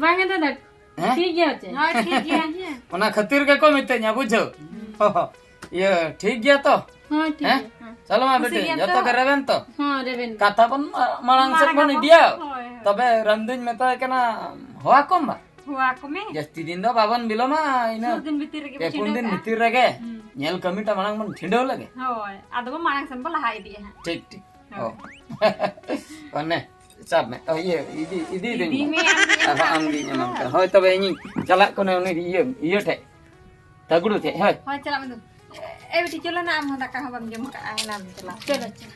ᱵᱟᱝ ᱮ ᱫᱟᱫᱟ, ᱦᱮᱸ? ᱴᱷᱤᱠ ᱜᱮᱭᱟ ᱪᱮ? ᱦᱳᱭ, ᱴᱷᱤᱠ ᱜᱮᱭᱟ᱾ ᱚᱱᱟ ᱠᱷᱟᱹᱛᱤᱨ ᱜᱮᱠᱚ ᱢᱤᱛᱟᱹᱧᱟ, ᱵᱩᱡᱷᱟᱹᱣ? ᱦᱩᱸ᱾ ᱤᱭᱟᱹ, ᱴᱷᱤᱠ ᱜᱮᱭᱟ ᱛᱚ? ᱦᱚᱸ, ᱴᱷᱤᱠ ᱦᱮᱸ? ᱜᱮᱭᱟ, ᱦᱮᱸ᱾ ᱪᱚᱞᱚ ᱢᱟ ᱠᱩᱥᱤ ᱵᱤᱴᱤ, ᱜᱮᱭᱟ ᱡᱚᱛᱚ ᱛᱚ? ᱜᱮ ᱨᱮᱵᱮᱱ ᱛᱚ? ᱦᱚᱸ, ᱨᱮᱵᱮᱱ ᱜᱮ᱾ ᱠᱟᱛᱷᱟ ᱵᱚᱱ ᱢᱟ-, ᱢᱟᱲᱟᱝ ᱥᱮᱫ ᱢᱟᱲᱟᱝ ᱵᱚᱱ ᱟᱵᱚ᱾ ᱤᱫᱤᱭᱟ᱾ ᱦᱳᱭ, ᱦᱳᱭ᱾ ᱛᱚᱵᱮ ᱨᱟᱢᱫᱩᱧ ᱢᱮᱛᱟᱭ ᱠᱟᱱᱟ, ᱦᱚᱦᱚ ᱟᱠᱚᱢ ᱵᱟ᱾ ᱦᱚᱦᱚ ᱟᱠᱚ ᱢᱮ᱾ ᱡᱟᱹᱥᱛᱤ ᱫᱤᱱ ᱫᱚ ᱵᱟᱵᱚᱱ ᱵᱤᱞᱚᱢᱟ, ᱤᱱᱟᱹ ᱥᱩᱨ ᱫᱤᱱ ᱵᱷᱤᱛᱤᱨ ᱨᱮᱜᱮ ᱯᱮ ᱵᱚ ᱯᱩᱱ ᱪᱷᱤᱰᱟᱹᱣ ᱫᱤᱱ ᱠᱟᱜᱼᱟ᱾ ᱵᱷᱤᱛᱤᱨ ᱨᱮᱜᱮ ᱦᱩᱸ᱾ ᱧᱮᱞ ᱠᱟᱹᱢᱤᱴᱟ ᱢᱟᱲᱟᱝ ᱵᱚᱱ ᱪᱷᱤᱰᱟᱹᱣ ᱞᱮᱜᱮ᱾ ᱦᱳᱭ, ᱟᱫᱚ ᱵᱚ ᱢᱟᱲᱟᱝ ᱥᱮᱱ ᱵᱚ ᱞᱟᱦᱟ ᱤᱫᱤᱜᱼᱟ ᱦᱟᱸᱜ᱾ ᱴᱷᱤᱠ, ᱴᱷᱤᱠ᱾ ᱦᱳᱭ᱾ ᱚ᱾ ᱚᱱᱮ, ᱥᱟᱵ ᱢᱮ᱾ ᱚ, ᱤᱭᱟᱹ, ᱤᱫᱤ, ᱤᱫᱤᱭ ᱫᱟᱹᱧ ᱤᱫᱤ ᱢᱟ᱾ ᱢᱮ, ᱟᱢ ᱜᱮ ᱟᱨᱦᱚᱸ ᱟᱢ ᱜᱮᱧ ᱮᱢᱟᱢ ᱠᱟᱱᱟ᱾ ᱦᱳᱭ, ᱛᱚᱵᱮ ᱤᱧᱤᱧ ᱪᱟᱞᱟᱜ ᱠᱟᱱᱟ ᱩᱱᱤ ᱤᱭᱟᱹ, ᱤᱭᱟᱹ ᱴᱷᱮᱡ᱾ ᱛᱟᱜᱲᱩ ᱪᱮᱫ? ᱦᱳᱭ᱾ ᱦᱳᱭ, ᱪᱟᱞᱟᱜ ᱢᱮ ᱫᱩ᱾ ᱮ ᱵᱤᱴᱤ, ᱪᱚᱞᱚ ᱱᱟ, ᱟᱢ ᱦᱚᱸ ᱫᱟᱠᱟ ᱦᱚᱸ ᱵᱟᱢ ᱡᱚᱢ ᱠᱟᱜᱼᱟ, ᱮᱱᱟᱱ ᱪᱟᱞᱟᱣ᱾ ᱪᱚᱞᱚ, ᱪᱚᱞᱚ᱾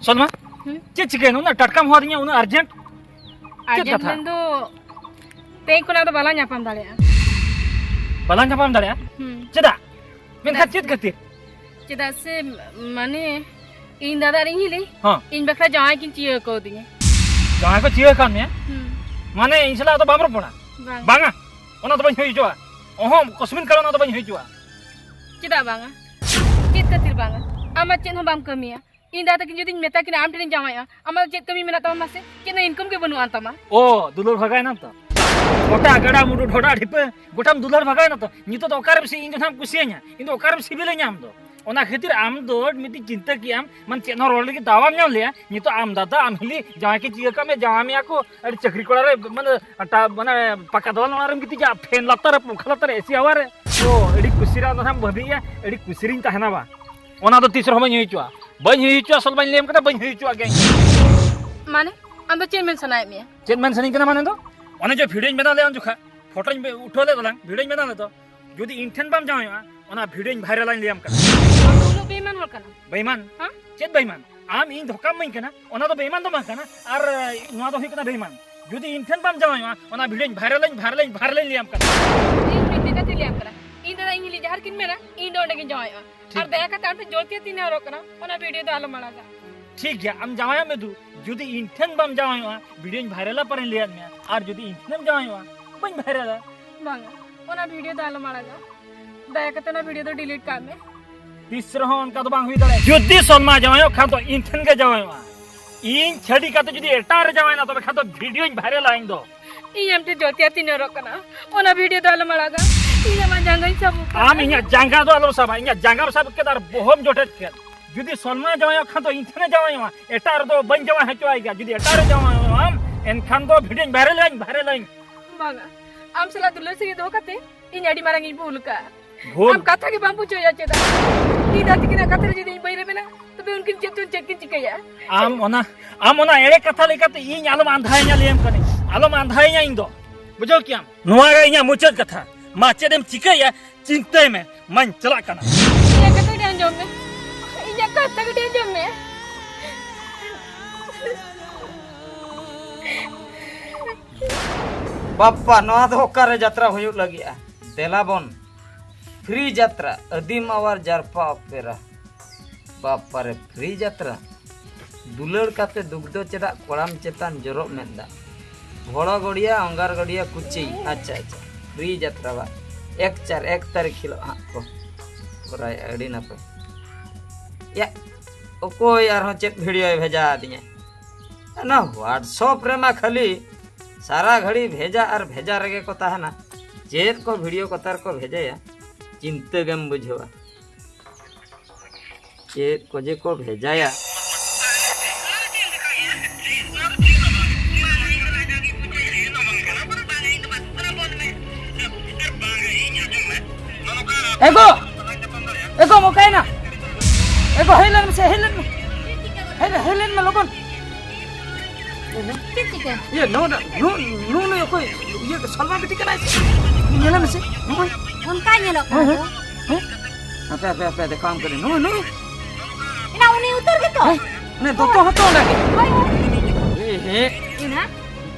ᱥᱚᱞᱢᱟ, ᱦᱩᱸ? ᱪᱮᱫ ᱪᱤᱠᱟᱹᱭᱮᱱᱟ? ᱩᱱᱟᱹᱜ ᱴᱟᱴᱠᱟᱢ ᱦᱚᱦᱚ ᱟᱹᱫᱤᱧᱟ, ᱩᱱᱟᱹᱜ urgent? ᱪᱮᱫ urgent ᱠᱟᱛᱷᱟ? ᱢᱮᱱᱫᱚ, ᱛᱮᱦᱮᱧ ᱠᱷᱚᱱᱟᱜ ᱫᱚ ᱵᱟᱞᱟᱝ ᱧᱟᱯᱟᱢ ᱫᱟᱲᱮᱭᱟᱜᱼᱟ᱾ ᱵᱟᱞᱟᱝ ᱧᱟᱯᱟᱢ ᱫᱟᱲᱮᱭᱟᱜᱼᱟ? ᱦᱩᱸ᱾ ᱪᱮᱫᱟᱜ? ᱢᱮᱱᱠᱷᱟᱱ ᱪᱮᱫᱟᱜ ᱪᱮᱫ ᱥᱮ? ᱠᱷᱟᱹᱛᱤᱨ? ᱪᱮᱫᱟᱜ ᱥᱮ, ᱢᱟᱱᱮ, ᱤᱧ ᱫᱟᱫᱟ ᱟᱨ ᱤᱧ ᱦᱤᱞᱤ, ᱦᱚᱸ᱾ ᱤᱧ ᱵᱟᱠᱷᱨᱟ ᱡᱟᱶᱟᱭ ᱠᱤᱱ ᱪᱤᱭᱟᱹ ᱠᱟᱣᱫᱤᱧᱟ᱾ ᱡᱟᱦᱟᱸᱭ ᱠᱚ ᱪᱤᱠᱟᱹ ᱠᱟᱜ ᱢᱮᱭᱟ? ᱦᱩᱸ᱾ ᱢᱟᱱᱮ ᱤᱧ ᱥᱟᱞᱟᱜ ᱫᱚ ᱵᱟᱢ ᱨᱚᱯᱚᱲᱟ? ᱵᱟᱝ᱾ ᱵᱟᱝᱟ, ᱚᱱᱟ ᱫᱚ ᱵᱟᱹᱧ ᱦᱩᱭ ᱦᱚᱪᱚᱣᱟᱜᱼᱟ᱾ ᱚᱦᱚᱸ, ᱠᱚᱥᱢᱤᱱ ᱠᱟᱞ ᱚᱱᱟ ᱫᱚ ᱵᱟᱹᱧ ᱦᱩᱭ ᱦᱚᱪᱚᱣᱟᱜᱼᱟ᱾ ᱪᱮᱫᱟᱜ ᱵᱟᱝᱟ? ᱪᱮᱫ ᱠᱷᱟᱹᱛᱤᱨ ᱵᱟᱝᱟ? ᱟᱢ ᱢᱟ ᱪᱮᱫ ᱦᱚᱸ ᱵᱟᱢ ᱠᱟᱹᱢᱤᱭᱟ᱾ ᱤᱧ ᱫᱟᱫᱟ ᱛᱟᱹᱠᱤᱱ ᱡᱩᱫᱤᱧ ᱢᱮᱛᱟ ᱠᱤᱱᱟ ᱟᱢ ᱴᱷᱮᱱᱤᱧ ᱡᱟᱶᱟᱭᱚᱜᱼᱟ, ᱟᱢᱟᱜ ᱫᱚ ᱪᱮᱫ ᱠᱟᱹᱢᱤ ᱢᱮᱱᱟᱜ ᱛᱟᱢᱟ ᱢᱟᱥᱮ? ᱪᱮᱫ ᱦᱚᱸ income ᱜᱮ ᱵᱟᱹᱱᱩᱜ ᱟᱱ ᱛᱟᱢᱟ᱾ ᱚ, ᱫᱩᱞᱟᱹᱲ ᱵᱷᱟᱜᱟᱭᱮᱱᱟᱢ ᱛᱚ? ᱜᱚᱴᱟ ᱜᱟᱰᱟ ᱢᱩᱰᱩ ᱰᱷᱚᱰᱟ ᱰᱷᱤᱯᱟᱹ ᱜᱚᱴᱟᱢ ᱫᱩᱞᱟᱹᱲ ᱵᱷᱟᱜᱟᱭᱮᱱᱟ ᱛᱚ? ᱱᱤᱛᱚᱜ ᱫᱚ ᱚᱠᱟᱨᱮᱢ ᱥᱤ-, ᱤᱧ ᱫᱚ ᱱᱟᱦᱟᱜ ᱮᱢ ᱠᱩᱥᱤᱭᱟᱹᱧᱟ, ᱤᱧ ᱫᱚ ᱚᱠᱟᱨᱮᱢ ᱥᱤᱵᱤᱞᱤᱧᱟ ᱟᱢ ᱫᱚ? ᱚᱱᱟ ᱠᱷᱟᱹᱛᱤᱨ ᱟᱢ ᱫᱚ ᱢᱤᱫᱴᱤᱡ ᱪᱤᱱᱛᱟᱹ ᱠᱮᱜ ᱟᱢ, ᱢᱟᱱᱮ ᱪᱮᱫ ᱦᱚᱸ ᱨᱚᱲ ᱞᱟᱹᱜᱤᱫ ᱫᱟᱣ ᱵᱟᱢ ᱧᱟᱢ ᱞᱮᱭᱟ᱾ ᱱᱤᱛᱚᱜ ᱟᱢ ᱫᱟᱫᱟ, ᱟᱢ ᱦᱤᱞᱤ ᱡᱟᱶᱟᱭ ᱠᱤᱱ ᱪᱤᱠᱟᱹ ᱠᱟᱜ ᱢᱮᱭᱟ, ᱡᱟᱶᱟᱭ ᱢᱮᱭᱟ ᱠᱚ, ᱟᱹᱰᱤ ᱪᱟᱹᱠᱨᱤ ᱠᱚᱲᱟ ᱨᱮ, ᱢᱟᱱᱮ, ᱴᱟ-, ᱢᱟᱱᱮ ᱯᱟᱠᱟ ᱫᱚᱞᱟᱱ ᱚᱲᱟᱜ ᱨᱮᱢ ᱜᱤᱛᱤᱡᱟ, fan ᱞᱟᱛᱟᱨ ᱨᱮ, ᱯᱚᱝᱠᱷᱟ ᱞᱟᱛᱟᱨ ᱨᱮ, AC ᱦᱟᱣᱟ ᱨᱮ᱾ ᱚ, ᱟᱹᱰᱤ ᱠᱩᱥᱤ ᱨᱮ ᱟᱢ ᱫᱚ ᱱᱟᱦᱟᱜ ᱮᱢ ᱵᱷᱟᱹᱵᱤᱭᱮᱜᱼᱟ, ᱟᱹᱰᱤ ᱠᱩᱥᱤ ᱨᱤᱧ ᱛᱟᱦᱮᱱᱟ ᱵᱟ᱾ ᱚᱱᱟ ᱫᱚ ᱛᱤᱥ ᱨᱮᱦᱚᱸ ᱵᱟᱹᱧ ᱦᱩᱭ ᱦᱚᱪᱚᱣᱟᱜᱼᱟ᱾ ᱵᱟᱹᱧ ᱦᱩᱭ ᱦᱚᱪᱚᱣᱟᱜᱼᱟ, ᱥᱚᱞᱢᱟᱧ ᱞᱟᱹᱭᱟᱢ ᱠᱟᱱᱟ, ᱵᱟᱹᱧ ᱦᱩᱭ ᱦᱚᱪᱚᱣᱟᱜ ᱜᱮᱭᱟ ᱤᱧ᱾ ᱢᱟᱱᱮ, ᱟᱢ ᱫᱚ ᱪᱮᱫ ᱢᱮᱱ ᱥᱟᱱᱟᱭᱮᱫ ᱢᱮᱭᱟ? ᱪᱮᱫ ᱢᱮᱱ ᱥᱟᱱᱟᱧ ᱠᱟᱱᱟ ᱢᱟᱱᱮ ᱫᱚ, ᱚᱱᱮ ᱡᱮ video ᱧ ᱵᱮᱱᱟᱣ ᱞᱮᱫ ᱩᱱ ᱡᱚᱠᱷᱟ, photo ᱧ ᱵᱮ-, ᱩᱴᱷᱟᱹᱣ ᱞᱮᱫ ᱛᱟᱞᱟᱝ, video ᱧ ᱵᱮᱱᱟᱣ ᱞᱮᱫ ᱫᱚ, ᱡᱩᱫᱤ ᱤᱧ ᱴᱷᱮᱱ ᱵᱟᱢ ᱡᱟᱶᱟᱭᱚᱜᱼᱟ, ᱚᱱᱟ video ᱧ viral ᱟᱹᱧ ᱞᱟᱹᱭᱟᱢ ᱠᱟᱱᱟ᱾ ᱟᱢ ᱫᱚ ᱩᱱᱟᱹᱜ ᱵᱮᱤᱢᱟᱱ ᱦᱚᱲ ᱠᱟᱱᱟᱢ? ᱵᱮᱤᱢᱟᱱ? ᱦᱮᱸ? ᱪᱮᱫ ᱵᱮᱤᱢᱟᱱ? ᱟᱢ ᱤᱧ ᱫᱷᱳᱠᱟᱢ ᱤᱢᱟᱹᱧ ᱠᱟᱱᱟ, ᱚᱱᱟ ᱫᱚ ᱵᱮᱤᱢᱟᱱ ᱫᱚ ᱵᱟᱝ ᱠᱟᱱᱟ᱾ ᱟᱨ, ᱮ, ᱱᱚᱣᱟ ᱫᱚ ᱦᱩᱭᱩᱜ ᱠᱟᱱᱟ ᱵᱮᱤᱢᱟᱱ᱾ ᱡᱩᱫᱤ ᱤᱧ ᱴᱷᱮᱱ ᱵᱟᱢ ᱡᱟᱶᱟᱭᱚᱜᱼᱟ, ᱚᱱᱟ video ᱧ viral ᱟᱹᱧ, viral ᱟᱹᱧ, viral ᱟᱹᱧ ᱞᱟᱹᱭᱟᱢ ᱠᱟᱱᱟ᱾ ᱤᱧ ᱢᱤᱫᱴᱮᱡ ᱠᱟᱛᱷᱟᱧ ᱞᱟᱹᱭᱟᱢ ᱠᱟᱱᱟ, ᱤᱧ ᱫᱟᱫᱟ, ᱤᱧ ᱦᱤᱞᱤ ᱡᱟᱦᱟᱸ ᱨᱮᱠᱤᱱ ᱢᱮᱱᱟ, ᱤᱧ ᱫᱚ ᱚᱸᱰᱮ ᱜᱤᱧ ᱡᱟᱶᱟᱭᱚᱜᱼᱟ᱾ ᱴᱷᱤᱠ ᱟᱨ ᱜᱮᱭᱟ᱾ ᱫᱟᱭᱟ ᱠᱟᱛᱮ ᱟᱢ ᱴᱷᱮᱱ ᱡᱳᱨ ᱛᱮ ᱛᱤᱧ ᱱᱮᱦᱚᱨᱚᱜ ᱠᱟᱱᱟ, ᱚᱱᱟ video ᱫᱚ ᱟᱞᱚᱢ ᱟᱲᱟᱜᱟ᱾ ᱴᱷᱤᱠ ᱜᱮᱭᱟ, ᱟᱢ ᱡᱟᱶᱟᱭᱚᱜ ᱢᱮ ᱫᱩ᱾ ᱡᱩᱫᱤ ᱤᱧ ᱴᱷᱮᱱ ᱵᱟᱢ ᱡᱟᱶᱟᱭᱚᱜᱼᱟ, video ᱧ viralᱟ ᱯᱟᱨᱮᱧ ᱞᱟᱹᱭᱟᱫ ᱢᱮᱭᱟ᱾ ᱟᱨ ᱡᱩᱫᱤ ᱤᱧ ᱴᱷᱮᱱᱮᱢ ᱡᱟᱶᱟᱭᱚᱜᱼᱟ, ᱵᱟᱹᱧ viralᱟ᱾ ᱵᱟᱝᱟ, ᱚᱱᱟ video ᱫᱚ ᱟᱞᱚᱢ ᱟᱲᱟᱜᱟ᱾ ᱫᱟᱭᱟ ᱠᱟᱛᱮ ᱚᱱᱟ video ᱫᱚ delete ᱠᱟᱜ ᱢᱮ᱾ ᱛᱤᱥ ᱨᱮᱦᱚᱸ ᱚᱱᱠᱟ ᱫᱚ ᱵᱟᱝ ᱦᱩᱭ ᱫᱟᱲᱮᱭᱟᱜᱼᱟ᱾ ᱡᱩᱫᱤ ᱥᱚᱞᱢᱟ ᱡᱟᱶᱟᱭᱚᱜ ᱠᱷᱟᱱ ᱫᱚ ᱤᱧ ᱴᱷᱮᱱ ᱜᱮ ᱡᱟᱶᱟᱭᱚᱜᱼᱟ᱾ ᱤᱧ ᱪᱷᱟᱹᱰᱤ ᱠᱟᱛᱮ ᱡᱩᱫᱤ ᱮᱴᱟᱜ ᱨᱮ ᱡᱟᱶᱟᱭᱮᱱᱟ, ᱛᱚᱵᱮ ᱠᱷᱟᱱ ᱫᱚ video ᱧ viralᱟ ᱤᱧ ᱫᱚ᱾ ᱤᱧ ᱟᱢ ᱴᱷᱮᱱ ᱡᱳᱨ ᱛᱮ ᱛᱤᱧ ᱱᱮᱦᱚᱨᱚᱜ ᱠᱟᱱᱟ, ᱚᱱᱟ video ᱫᱚ ᱟᱞᱚᱢ ᱟᱲᱟᱜᱟ᱾ ᱤᱧ ᱟᱢᱟᱜ ᱡᱟᱸᱜᱟᱧ ᱥᱟᱵ ᱟᱠᱟᱫᱟ᱾ ᱟᱢ ᱤᱧᱟᱹᱜ ᱡᱟᱸᱜᱟ ᱫᱚ ᱟᱞᱚᱢ ᱥᱟᱵᱟ, ᱤᱧᱟᱹᱜ ᱡᱟᱸᱜᱟᱢ ᱥᱟᱵ ᱠᱮᱫ ᱟᱨ ᱵᱚᱦᱚᱢ ᱡᱚᱴᱮᱫ ᱠᱮᱫ᱾ ᱡᱩᱫᱤ ᱥᱚᱞᱢᱟ ᱡᱟᱶᱟᱭᱚᱜ ᱠᱷᱟᱱ ᱫᱚ ᱤᱧ ᱴᱷᱮᱱᱮ ᱡᱟᱶᱟᱭᱚᱜᱼᱟ, ᱮᱴᱟᱜ ᱨᱮᱫᱚ ᱵᱟᱹᱧ ᱡᱟᱶᱟᱭ ᱦᱚᱪᱚᱣᱟᱭ ᱜᱮᱭᱟ᱾ ᱡᱩᱫᱤ ᱮᱴᱟᱜ ᱨᱮ ᱡᱟᱶᱟᱭᱚᱜᱼᱟᱢ, ᱮᱱᱠᱷᱟᱱ ᱫᱚ video ᱧ viralᱟᱹᱧ, viralᱟᱹᱧ᱾ ᱵᱟᱝᱟ, ᱟᱢ ᱥᱟᱞᱟᱜ ᱫᱩᱞᱟᱹᱲ ᱥᱟᱹᱜᱟᱹᱭ ᱫᱚᱦᱚ ᱠᱟᱛᱮ ᱤᱧ ᱟᱹᱰᱤ ᱢᱟᱨᱟᱝ ᱤᱧ ᱵᱷᱩᱞ ᱟᱠᱟᱜᱼᱟ᱾ ᱵᱷᱩᱞ? ᱟᱢ ᱠᱟᱛᱷᱟ ᱜᱮ ᱵᱟᱢ ᱵᱩᱡᱷᱟᱹᱣᱮᱫᱼᱟ ᱪᱮᱫᱟᱜ? ᱤᱧ ᱫᱟᱫᱟ ᱛᱟᱹᱠᱤᱱᱟᱜ ᱠᱟᱛᱷᱟ ᱨᱮ ᱡᱩᱫᱤ ᱤᱧ ᱵᱟᱹᱧ ᱨᱮᱵᱮᱱᱟ, ᱛᱚᱵᱮ ᱩᱱᱠᱤᱱ ᱪᱮᱫ ᱪᱚᱝ ᱪᱮᱫ ᱠᱤᱱ ᱪᱤᱠᱟᱹᱭᱟ? ᱟᱢ ᱚᱱᱟ, ᱟᱢ ᱚᱱᱟ ᱮᱲᱮ ᱠᱟᱛᱷᱟ ᱞᱟᱹᱭ ᱠᱟᱛᱮ ᱤᱧ ᱟᱞᱚᱢ ᱟᱸᱫᱷᱟᱭᱤᱧᱟ, ᱞᱟᱹᱭᱟᱢ ᱠᱟᱹᱱᱟᱹᱧ, ᱟᱞᱚᱢ ᱟᱸᱫᱷᱟᱭᱤᱧᱟ ᱤᱧ ᱫᱚ, ᱵᱩᱡᱷᱟᱹᱣ ᱠᱮᱭᱟᱢ? ᱱᱚᱣᱟ ᱜᱮ ᱤᱧᱟᱜ ᱢᱩᱪᱟᱹᱫ ᱠᱟᱛᱷᱟ᱾ ᱢᱟ ᱪᱮᱫ ᱮᱢ ᱪᱤᱠᱟᱹᱭᱟ, ᱪᱤᱱᱛᱟᱹᱭ ᱢᱮ, ᱢᱟᱧ ᱪᱟᱞᱟᱜ ᱠᱟᱱᱟ᱾ ᱤᱧᱟᱜ ᱠᱟᱛᱷᱟ ᱠᱟᱹᱴᱤᱡ ᱟᱸᱡᱚᱢ ᱢᱮ, ᱤᱧᱟᱜ ᱠᱟᱛᱷᱟ ᱠᱟᱹᱴᱤᱡ ᱟᱸᱡᱚᱢ ᱢᱮ᱾ ᱵᱟᱯᱯᱟ, ᱱᱚᱣᱟ ᱫᱚ ᱚᱠᱟᱨᱮ ᱡᱟᱛᱨᱟ ᱦᱩᱭᱩᱜ ᱞᱟᱹᱜᱤᱫᱼᱟ? ᱫᱮᱞᱟ ᱵᱚᱱ, free ᱡᱟᱛᱨᱟ, ᱟᱹᱫᱤᱢ ᱟᱣᱟᱨ ᱡᱟᱨᱯᱟ opera᱾ ᱵᱟᱯᱯᱟ ᱨᱮ, free ᱡᱟᱛᱨᱟ? ᱫᱩᱞᱟᱹᱲ ᱠᱟᱛᱮ ᱫᱩᱠ ᱫᱚ ᱪᱮᱫᱟᱜ ᱠᱚᱲᱟᱢ ᱪᱮᱛᱟᱱ ᱡᱚᱨᱚᱜ ᱢᱮᱫ ᱫᱟᱜ? ᱵᱷᱚᱲᱚ ᱜᱚᱲᱤᱭᱟ, ᱚᱝᱜᱟᱨ ᱜᱚᱲᱤᱭᱟ, ᱠᱩᱪᱤ᱾ ᱟᱪᱪᱷᱟ, ᱟᱪᱪᱷᱟ᱾ ᱯᱷᱨᱤ ᱡᱟᱛᱨᱟ ᱵᱟ᱾ ᱮᱠ ᱪᱟᱨ, ᱮᱠ ᱛᱟᱹᱨᱤᱠᱷ ᱦᱤᱞᱳᱜ ᱦᱟᱸᱜ ᱠᱚ ᱠᱚᱨᱟᱣᱮᱫᱼᱟ᱾ ᱟᱹᱰᱤ ᱱᱟᱯᱟᱭ᱾ ᱭᱟ, ᱚᱠᱚᱭ ᱟᱨᱦᱚᱸ ᱪᱮᱫ ᱵᱷᱤᱰᱤᱭᱳᱭ ᱵᱷᱮᱡᱟ ᱟᱹᱫᱤᱧᱟ? ᱚᱱᱟ WhatsApp ᱨᱮᱢᱟ ᱠᱷᱟᱹᱞᱤ ᱥᱟᱨᱟ ᱜᱷᱟᱹᱲᱤ ᱵᱷᱮᱡᱟ ᱟᱨ ᱵᱷᱮᱡᱟ ᱨᱮᱜᱮ ᱠᱚ ᱛᱟᱦᱮᱱᱟ᱾ ᱪᱮᱫ ᱠᱚ ᱵᱷᱤᱰᱤᱭᱳ ᱠᱚ ᱛᱟᱨ ᱠᱚ ᱵᱷᱮᱡᱟᱭᱟ, ᱪᱤᱱᱛᱟᱹ ᱜᱮᱢ ᱵᱩᱡᱷᱟᱹᱣᱟ᱾ ᱪᱮᱫ ᱠᱚ ᱡᱮ ᱠᱚ ᱵᱷᱮᱡᱟᱭᱟ᱾ ᱮᱜᱳ! ᱮᱜᱳ, ᱢᱚᱠᱟᱭᱮᱱᱟ? ᱮᱜᱳ, ᱦᱮᱡ ᱞᱮᱱ ᱢᱮᱥᱮ, ᱦᱮᱡ ᱞᱮᱱ ᱢᱮ᱾ ᱦᱮᱡ ᱞᱮᱱ, ᱦᱮᱡ ᱞᱮᱱ ᱢᱮ ᱞᱚᱜᱚᱱ᱾ ᱪᱮᱫ ᱪᱤᱠᱟᱹ? ᱤᱭᱟᱹ, ᱱᱚᱣᱟ ᱫᱚ, ᱱᱩ-, ᱱᱩ-, ᱱᱩᱭ ᱚᱠᱚᱭ? ᱤᱭᱟᱹ, ᱥᱚᱞᱢᱟ ᱵᱤᱴᱤ ᱠᱟᱱᱟᱭ ᱥᱮ? ᱧᱮᱞᱮ ᱢᱮᱥᱮ, ᱱᱩᱭ᱾ ᱚᱱᱠᱟ ᱧᱮᱞᱚᱜ ᱦᱮᱸ, ᱠᱟᱱᱟ ᱦᱮᱸ, ᱛᱚ᱾ ᱦᱮᱸ? ᱦᱟᱯᱮ, ᱦᱟᱯᱮ, ᱦᱟᱯᱮ, ᱫᱮᱠᱷᱟᱣᱟᱢ ᱠᱟᱹᱱᱟᱹᱧ᱾ ᱱᱩᱭ, ᱱᱩᱭ᱾ ᱮᱱᱟ ᱩᱱᱤ ᱩᱛᱟᱹᱨ ᱜᱮᱛᱚ? ᱦᱮᱸ? ᱚᱱᱮ ᱫᱚᱛᱚ ᱦᱚᱸᱛᱚ ᱚᱸᱰᱮ ᱜᱮ᱾ ᱦᱳᱭ, ᱦᱳᱭ᱾ ᱮ, ᱦᱮᱸ᱾ ᱮᱱᱟ?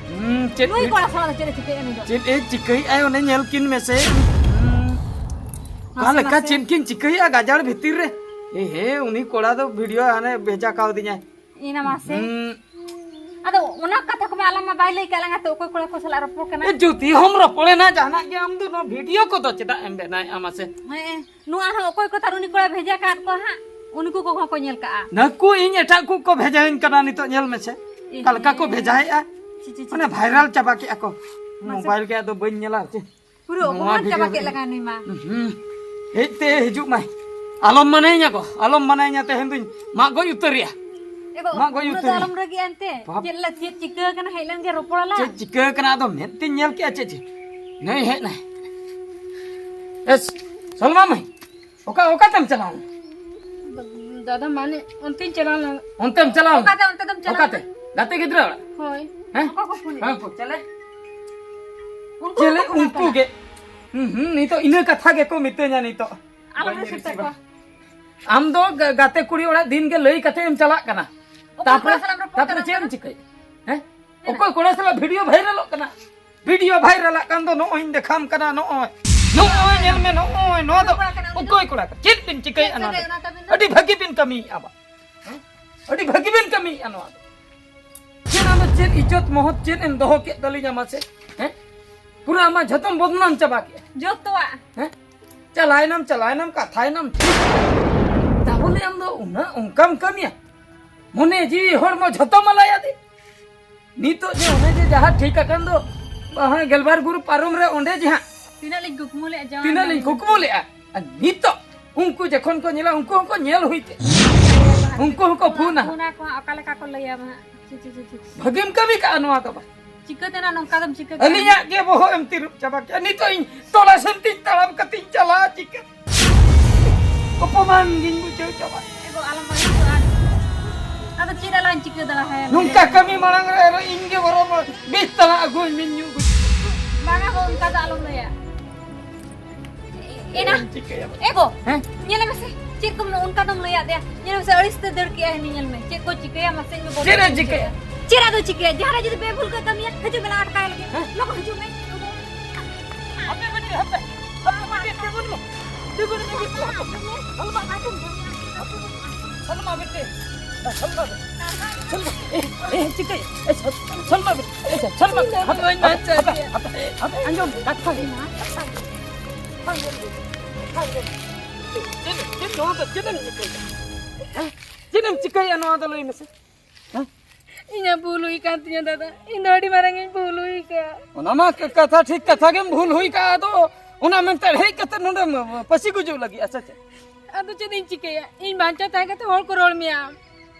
ᱦᱩᱸ, ᱪᱮᱫ ᱱᱩᱭ ᱮ-, ᱠᱚᱲᱟ ᱥᱟᱞᱟᱜ ᱫᱚ ᱪᱮᱫ ᱮ ᱪᱤᱠᱟᱹᱭᱮᱫᱼᱟ ᱱᱩᱭ ᱫᱚ? ᱪᱮᱫ ᱮ ᱪᱤᱠᱟᱹᱭᱮᱫᱼᱟᱭ ᱚᱱᱮ ᱧᱮᱞ ᱠᱤᱱ ᱢᱮᱥᱮ᱾ ᱦᱩᱸ᱾ ᱚᱠᱟ ᱢᱟᱥᱮ, ᱞᱮᱠᱟ ᱢᱟᱥᱮ᱾ ᱪᱮᱫ ᱠᱤᱱ ᱪᱤᱠᱟᱹᱭᱮᱫᱼᱟ ᱜᱟᱡᱟᱲ ᱵᱷᱤᱛᱤᱨ ᱨᱮ? ᱮ, ᱦᱮᱸ, ᱩᱱᱤ ᱠᱚᱲᱟ ᱫᱚ ᱵᱷᱤᱰᱤᱭᱳ ᱦᱟᱱᱮ ᱵᱷᱮᱡᱟ ᱠᱟᱣᱫᱤᱧᱟᱭ᱾ ᱮᱱᱟ ᱢᱟᱥᱮ᱾ ᱦᱩᱸ᱾ ᱟᱫᱚ ᱚᱱᱟ ᱠᱟᱛᱷᱟ ᱠᱚᱢᱟ ᱟᱞᱟᱝ ᱢᱟ ᱵᱟᱭ ᱞᱟᱹᱭ ᱠᱟᱜ ᱞᱟᱝᱟ ᱛᱚ, ᱚᱠᱚᱭ ᱠᱚᱲᱟ ᱠᱚ ᱥᱟᱞᱟᱜ ᱨᱚᱯᱚᱲ ᱠᱟᱱᱟ? ᱮ, ᱡᱩᱫᱤ ᱦᱚᱢ ᱨᱚᱯᱚᱲᱮᱱᱟ ᱡᱟᱦᱟᱱᱟᱜ ᱜᱮ, ᱟᱢ ᱫᱚ ᱱᱚᱣᱟ ᱵᱷᱤᱰᱤᱭᱳ ᱠᱚᱫᱚ ᱪᱮᱫᱟᱜ ᱮᱢ ᱵᱮᱱᱟᱣᱮᱫᱼᱟ ᱢᱟᱥᱮ? ᱦᱮᱸ, ᱱᱚᱣᱟ ᱦᱚᱸ ᱚᱠᱚᱭ ᱠᱚ ᱛᱟᱨ ᱩᱱᱤ ᱠᱚᱲᱟᱭ ᱵᱷᱮᱡᱟ ᱠᱟᱫ ᱠᱚᱣᱟ ᱦᱟᱸᱜ, ᱩᱱᱠᱩ ᱠᱚᱦᱚᱸ ᱠᱚ ᱧᱮᱞ ᱠᱟᱜᱼᱟ᱾ ᱱᱟᱹᱠᱩ ᱤᱧ ᱮᱴᱟᱜ ᱠᱚ ᱠᱚ ᱵᱷᱮᱡᱟᱣᱟᱹᱧ ᱠᱟᱱᱟ, ᱱᱤᱛᱚᱜ ᱧᱮᱞ ᱢᱮᱥᱮ᱾ ᱮ ᱚᱠᱟ ᱞᱮᱠᱟ ᱠᱚ ᱦᱮᱸ᱾ ᱵᱷᱮᱡᱟᱭᱮᱫᱼᱟ᱾ ᱪᱤ, ᱪᱤ, ᱪᱤ, ᱢᱟᱱᱮ ᱪᱤ᱾ ᱵᱷᱟᱭᱨᱟᱞ ᱪᱟᱵᱟ ᱠᱮᱫᱼᱟ ᱠᱚ᱾ ᱢᱟᱥᱮ᱾ ᱢᱳᱵᱟᱭᱤᱞ ᱜᱮ ᱟᱫᱚ ᱵᱟᱹᱧ ᱧᱮᱞᱟ ᱪᱮ᱾ ᱯᱩᱨᱟᱹ ᱱᱚᱣᱟ ᱚᱯᱚᱢᱟᱱ ᱪᱟᱵᱟ ᱵᱷᱤᱰᱤᱭᱳ ᱠᱮᱫ ᱨᱮ᱾ ᱞᱮᱠᱟ ᱱᱩᱭ ᱢᱟ᱾ ᱦᱩᱸ᱾ ᱦᱮᱡ ᱛᱮ ᱦᱤᱡᱩᱜ ᱢᱟᱭ᱾ ᱟᱞᱚᱢ ᱢᱟᱱᱟᱧᱟ ᱜᱚ, ᱟᱞᱚᱢ ᱢᱟᱱᱟᱧᱟ, ᱛᱮᱦᱮᱧ ᱫᱩᱧ ᱢᱟᱜ ᱜᱚᱡ ᱩᱛᱟᱹᱨᱮᱭᱟ᱾ ᱮ ᱜᱚ, ᱢᱟᱜ ᱜᱚᱡ ᱩᱱᱟᱹᱜ ᱫᱚ ᱩᱛᱟᱹᱨᱮᱭᱟ᱾ ᱟᱞᱚᱢ ᱨᱟᱹᱜᱤᱜᱼᱟ ᱮᱱᱛᱮ᱾ ᱵᱟᱯ᱾ ᱪᱮᱫ ᱞᱮ, ᱪᱮᱫ ᱪᱤᱠᱟᱹ ᱠᱟᱱᱟ, ᱦᱮᱡ ᱞᱮᱱ ᱜᱮ ᱨᱚᱯᱚᱲ ᱟᱞᱟᱝ᱾ ᱪᱮᱫ ᱪᱤᱠᱟᱹ ᱠᱟᱱᱟ ᱟᱫᱚ ᱢᱮᱫ ᱛᱤᱧ ᱧᱮᱞ ᱠᱮᱜᱼᱟ ᱪᱮᱫ ᱪᱮ? ᱱᱩᱭ ᱦᱮᱡ ᱱᱟᱭ᱾ ᱮᱥ, ᱥᱚᱞᱢᱟ ᱢᱟᱹᱭ, ᱚᱠᱟ, ᱚᱠᱟᱛᱮᱢ ᱪᱟᱞᱟᱣ ᱞᱮᱱᱟ? ᱫᱟᱫᱟ, ᱢᱟᱱᱮ ᱚᱱᱛᱮᱧ ᱪᱟᱞᱟᱣ ᱞᱮᱱᱟ᱾ ᱚᱱᱛᱮᱢ ᱪᱟᱞᱟᱣ ᱞᱮᱱᱟ? ᱚᱠᱟᱛᱮ, ᱚᱱᱛᱮ ᱫᱚᱢ ᱪᱟᱞᱟᱣ ᱚᱠᱟᱛᱮ? ᱞᱮᱱᱟ? ᱜᱟᱛᱮ ᱜᱤᱫᱽᱨᱟᱹ ᱚᱲᱟᱜ? ᱦᱳᱭ᱾ ᱦᱮᱸ? ᱚᱠᱚᱭ ᱠᱚ ᱯᱷᱳᱱ ᱮᱫ? ᱦᱮᱸ, ᱠᱚ ᱪᱮᱞᱮ? ᱩᱱᱠᱩ ᱪᱮᱞᱮ ᱦᱚᱸᱠᱚ ᱯᱷᱳᱱ ᱩᱱᱠᱩ ᱠᱟᱱᱟ᱾ ᱜᱮ? ᱦᱩᱸ, ᱦᱩᱸ, ᱱᱤᱛᱚᱜ ᱤᱱᱟᱹ ᱠᱟᱛᱷᱟ ᱜᱮᱠᱚ ᱢᱤᱛᱟᱹᱧᱟ ᱱᱤᱛᱚᱜ᱾ ᱟᱞᱚᱢ ᱵᱟᱹᱧ ᱨᱤᱥᱤᱵᱷ ᱨᱤᱥᱤᱵᱷᱟ᱾ ᱛᱟᱠᱚᱣᱟ᱾ ᱟᱢ ᱫᱚ ᱜᱟ-, ᱜᱟᱛᱮ ᱠᱩᱲᱤ ᱚᱲᱟᱜ ᱫᱤᱱ ᱜᱮ ᱞᱟᱹᱭ ᱠᱟᱛᱮ ᱮᱢ ᱪᱟᱞᱟᱜ ᱠᱟᱱᱟ᱾ ᱚᱠᱚᱭ ᱛᱟᱯᱚᱨᱮ, ᱠᱚᱲᱟ ᱥᱟᱞᱟᱜ ᱮᱢ ᱨᱚᱯᱚᱲ ᱛᱟᱯᱚᱨᱮ ᱠᱟᱱᱟ ᱪᱮᱫ ᱟᱢ ᱫᱚ? ᱪᱤᱠᱟᱹᱭ? ᱦᱮᱸ? ᱪᱮᱫ? ᱚᱠᱚᱭ ᱠᱚᱲᱟ ᱥᱟᱞᱟᱜ ᱵᱷᱤᱰᱤᱭᱳ ᱵᱷᱟᱭᱨᱟᱞᱚᱜ ᱠᱟᱱᱟ? ᱵᱷᱤᱰᱤᱭᱳ ᱵᱷᱟᱭᱨᱟᱞᱟᱜ ᱠᱟᱱ ᱫᱚ ᱱᱚᱜᱼᱚᱭ ᱤᱧ ᱫᱮᱠᱷᱟᱢ ᱠᱟᱱᱟ, ᱱᱚᱜᱼᱚᱭ᱾ ᱱᱚᱜᱼᱚᱭ ᱧᱮᱞ ᱢᱮ, ᱱᱚᱜᱼᱚᱭ᱾ ᱱᱚᱣᱟ ᱫᱚ ᱚᱠᱚᱭ ᱠᱚᱲᱟ ᱠᱟᱱᱟ ᱩᱱᱤ ᱫᱚ? ᱚᱠᱚᱭ ᱠᱚᱲᱟ ᱠᱟᱱᱟ? ᱪᱮᱫ ᱵᱤᱱ ᱪᱤᱠᱟᱹᱭᱮᱫᱼᱟ ᱪᱮᱫ ᱱᱚᱣᱟ ᱫᱚ? ᱥᱟᱹᱜᱟᱹᱭ ᱚᱱᱟ ᱛᱟᱵᱤᱱ ᱫᱚ? ᱟᱹᱰᱤ ᱵᱷᱟᱹᱜᱤ ᱵᱤᱱ ᱠᱟᱹᱢᱤᱭᱮᱫᱼᱟ ᱵᱟ᱾ ᱦᱮᱸ? ᱟᱹᱰᱤ ᱵᱷᱟᱹᱜᱤ ᱵᱮᱱ ᱠᱟᱹᱢᱤᱭᱮᱫᱼᱟ ᱱᱚᱣᱟ ᱫᱚ᱾ ᱪᱮᱫ ᱟᱢ ᱫᱚ ᱪᱮᱫ ᱤᱡᱽᱡᱚᱛ ᱢᱚᱦᱚᱛ ᱪᱮᱫ ᱮᱢ ᱫᱚᱦᱚ ᱠᱮᱫ ᱛᱟᱹᱞᱤᱧᱟ ᱢᱟᱥᱮ? ᱦᱮᱸ? ᱯᱩᱨᱟᱹ ᱟᱢᱟᱜ ᱡᱷᱚᱛᱚᱢ ᱵᱚᱫᱱᱟᱢ ᱪᱟᱵᱟ ᱠᱮᱫᱼᱟ᱾ ᱡᱚᱛᱚᱣᱟᱜ᱾ ᱦᱮᱸ? ᱪᱟᱞᱟᱭᱱᱟᱢ, ᱪᱟᱞᱟᱭᱱᱟᱢ, ᱠᱟᱛᱷᱟᱭᱱᱟᱢ, ᱴᱷᱤᱠ᱾ ᱛᱟᱵᱚᱞᱮ ᱟᱢ ᱫᱚ ᱩᱱᱟᱹᱜ ᱚᱱᱠᱟᱢ ᱠᱟᱹᱢᱤᱭᱟ? ᱢᱚᱱᱮ ᱡᱤᱣᱤ ᱦᱚᱲᱢᱚ ᱡᱷᱚᱛᱚᱢ ᱟᱞᱟᱭᱟᱫᱮ᱾ ᱱᱤᱛᱚᱜ ᱡᱮ ᱚᱱᱮ ᱡᱮ ᱡᱟᱦᱟᱸ ᱴᱷᱤᱠ ᱟᱠᱟᱱ ᱫᱚ, ᱦᱮᱸ, ᱜᱮᱞᱵᱟᱨ ᱜᱩᱨᱩ ᱯᱟᱨᱚᱢ ᱨᱮ ᱚᱸᱰᱮ ᱡᱮ ᱦᱟᱸᱜ ᱛᱤᱱᱟᱹᱜ ᱞᱤᱧ ᱠᱩᱠᱢᱩ ᱞᱮᱫᱼᱟ, ᱡᱟᱶᱟᱭ ᱛᱤᱱᱟᱹᱜ ᱞᱤᱧ ᱞᱟᱹᱜᱤᱫ᱾ ᱠᱩᱠᱢᱩ ᱞᱮᱫᱼᱟ᱾ ᱟᱨ ᱱᱤᱛᱚᱜ ᱩᱱᱠᱩ ᱡᱚᱠᱷᱚᱱ ᱠᱚ ᱧᱮᱞᱟ, ᱩᱱᱠᱩ ᱦᱚᱸᱠᱚ ᱧᱮᱞ ᱦᱩᱭ ᱛᱮ, ᱩᱱᱠᱩ ᱦᱚᱸᱠᱚ ᱯᱷᱳᱱᱟ ᱦᱟᱸᱜ᱾ ᱯᱷᱳᱱᱟ ᱠᱚ ᱦᱟᱸᱜ, ᱚᱠᱟ ᱞᱮᱠᱟ ᱠᱚ ᱞᱟᱹᱭᱟ ᱦᱟᱸᱜ᱾ ᱪᱷᱤ, ᱪᱷᱤ, ᱪᱷᱤ, ᱪᱷᱤ᱾ ᱵᱷᱟᱹᱜᱤᱢ ᱠᱟᱹᱢᱤ ᱠᱟᱜᱼᱟ ᱱᱚᱣᱟ ᱫᱚ ᱵᱟ᱾ ᱪᱤᱠᱟᱹᱛᱮ ᱱᱟᱜ ᱱᱚᱝᱠᱟ ᱫᱚᱢ ᱪᱤᱠᱟᱹ ᱠᱟᱜᱼᱟ? ᱟᱹᱞᱤᱧᱟᱜ ᱜᱮ ᱵᱚᱦᱚᱜ ᱮᱢ ᱛᱤᱨᱩᱵ ᱪᱟᱵᱟ ᱠᱮᱜᱼᱟ᱾ ᱱᱤᱛᱚᱜ ᱤᱧ ᱛᱚᱞᱟ ᱥᱮᱱ ᱛᱤᱧ ᱛᱟᱲᱟᱢ ᱠᱟᱛᱮᱧ ᱪᱟᱞᱟᱜᱼᱟ, ᱪᱤᱠᱟᱹ? ᱚᱯᱚᱢᱟᱱ ᱜᱤᱧ ᱵᱩᱡᱷᱟᱹᱣ ᱪᱟᱵᱟ᱾ ᱮ ᱜᱚ, ᱟᱞᱚᱢ ᱟᱹᱲᱤᱥᱚᱜᱼᱟ᱾ ᱟᱫᱚ ᱪᱮᱫ ᱟᱞᱟᱝ ᱪᱤᱠᱟᱹ ᱫᱟᱲᱮᱭᱟᱭᱟ? ᱱᱚᱝᱠᱟ ᱠᱟᱹᱢᱤ ᱢᱟᱲᱟᱝ ᱨᱮ ᱟᱨᱚ ᱤᱧ ᱜᱮ ᱵᱚᱨᱚᱢ ᱵᱤᱥ ᱛᱟᱞᱟ ᱟᱹᱜᱩᱧ ᱢᱮ, ᱧᱩ ᱜᱩᱡᱩᱜ᱾ ᱵᱟᱝᱟ ᱜᱚ, ᱚᱱᱠᱟ ᱫᱚ ᱟᱞᱚᱢ ᱞᱟᱹᱭᱟ᱾ ᱮᱱᱟ᱾ ᱪᱤᱠᱟᱹᱭᱟ? ᱮ ᱜᱚ, ᱦᱮᱸ? ᱧᱮᱞᱮ ᱢᱮᱥᱮ, ᱪᱮᱫ ᱠᱚᱢ ᱚᱱᱠᱟ ᱫᱚᱢ ᱞᱟᱹᱭᱟᱫ ᱫᱮᱭᱟ? ᱧᱮᱞ ᱢᱮᱥᱮ, ᱟᱹᱲᱤᱥ ᱛᱮ ᱫᱟᱹᱲ ᱠᱮᱜᱼᱟᱭ ᱦᱟᱹᱱᱤ, ᱧᱮᱞ ᱢᱮ᱾ ᱪᱮᱫ ᱠᱚ ᱪᱤᱠᱟᱹᱭᱟ ᱢᱟᱥᱮ, ᱤᱧ ᱫᱚ ᱵᱚᱛᱚᱨ ᱪᱮᱫ ᱮ ᱜᱤᱧ ᱪᱤᱠᱟᱹᱭᱟ? ᱵᱩᱡᱷᱟᱹᱣᱟ᱾ ᱪᱮᱫ ᱟᱫᱚ ᱪᱤᱠᱟᱹᱭᱟ? ᱡᱟᱦᱟᱸ ᱨᱮ ᱡᱩᱫᱤ ᱵᱮᱵᱷᱩᱞ ᱠᱚ ᱠᱟᱹᱢᱤᱭᱟ, ᱦᱤᱡᱩᱜ ᱢᱮ, ᱞᱟᱦᱟ ᱟᱴᱠᱟᱭ ᱞᱟᱹᱜᱤᱫ᱾ ᱦᱮᱸ? ᱞᱚᱜᱚᱱ ᱦᱤᱡᱩᱜ ᱢᱮ᱾ ᱦᱟᱯᱮ ᱵᱤᱴᱤ, ᱦᱟᱯᱮ᱾ ᱦᱟᱯᱮ ᱵᱤᱴᱤ, ᱛᱤᱸᱜᱩᱱ ᱢᱮ᱾ ᱛᱤᱸᱜᱩᱱ ᱢᱮ ᱵᱤᱴᱤ, ᱦᱟᱯᱮ᱾ ᱥᱚᱞᱢᱟ, ᱥᱚᱞᱢᱟ ᱵᱤᱴᱤ᱾ ᱥᱚᱞᱢᱟ ᱵᱤᱴᱤ᱾ ᱥᱚᱞᱢᱟ, ᱮ, ᱮ, ᱪᱤᱠᱟᱹᱭ? ᱮ, ᱥᱚᱞ-, ᱥᱚᱞᱢᱟ ᱵᱤᱴᱤ᱾ ᱮ, ᱥᱚᱞᱢᱟ᱾ ᱦᱟᱯᱮ, ᱦᱟᱯᱮ, ᱦᱟᱯᱮ, ᱦᱟᱯᱮ, ᱟᱸᱡᱚᱢ, ᱠᱟᱛᱷᱟ ᱦᱩᱭ ᱮᱱᱟ᱾ ᱪᱮᱫ, ᱪᱮᱫ ᱱᱚᱣᱟ ᱫᱚ ᱪᱮᱫ ᱮᱢ ᱪᱤᱠᱟᱹᱭᱮᱫᱟ? ᱦᱮᱸ? ᱪᱮᱫ ᱮᱢ ᱪᱤᱠᱟᱹᱭᱮᱫᱟ ᱱᱚᱣᱟ ᱫᱚ ᱞᱟᱹᱭ ᱢᱮᱥᱮ? ᱦᱮᱸ? ᱤᱧᱟᱹᱜ ᱵᱷᱩᱞ ᱦᱩᱭ ᱠᱟᱱ ᱛᱤᱧᱟᱹ ᱫᱟᱫᱟ, ᱤᱧ ᱫᱚ ᱟᱹᱰᱤ ᱢᱟᱨᱟᱝ ᱤᱧ ᱵᱷᱩᱞ ᱦᱩᱭ ᱠᱟᱜᱼᱟ᱾ ᱚᱱᱟ ᱢᱟ ᱠ-, ᱠᱟᱛᱷᱟ ᱴᱷᱤᱠ ᱠᱟᱛᱷᱟ ᱜᱮᱢ ᱵᱷᱩᱞ ᱦᱩᱭ ᱠᱟᱜᱼᱟ, ᱟᱫᱚ ᱚᱱᱟ ᱢᱮᱱᱛᱮ ᱦᱮᱡ ᱠᱟᱛᱮ ᱱᱚᱰᱮᱢ ᱯᱟᱹᱥᱤ ᱜᱩᱡᱩᱜ ᱞᱟᱹᱜᱤᱫ ᱥᱮ ᱪᱮᱫ? ᱟᱫᱚ ᱪᱮᱫ ᱤᱧ ᱪᱤᱠᱟᱹᱭᱟ? ᱤᱧ ᱵᱟᱧᱪᱟᱣ ᱛᱟᱦᱮᱸ ᱠᱟᱛᱮ ᱦᱚᱲ ᱠᱚ ᱨᱚᱲ ᱢᱮᱭᱟ᱾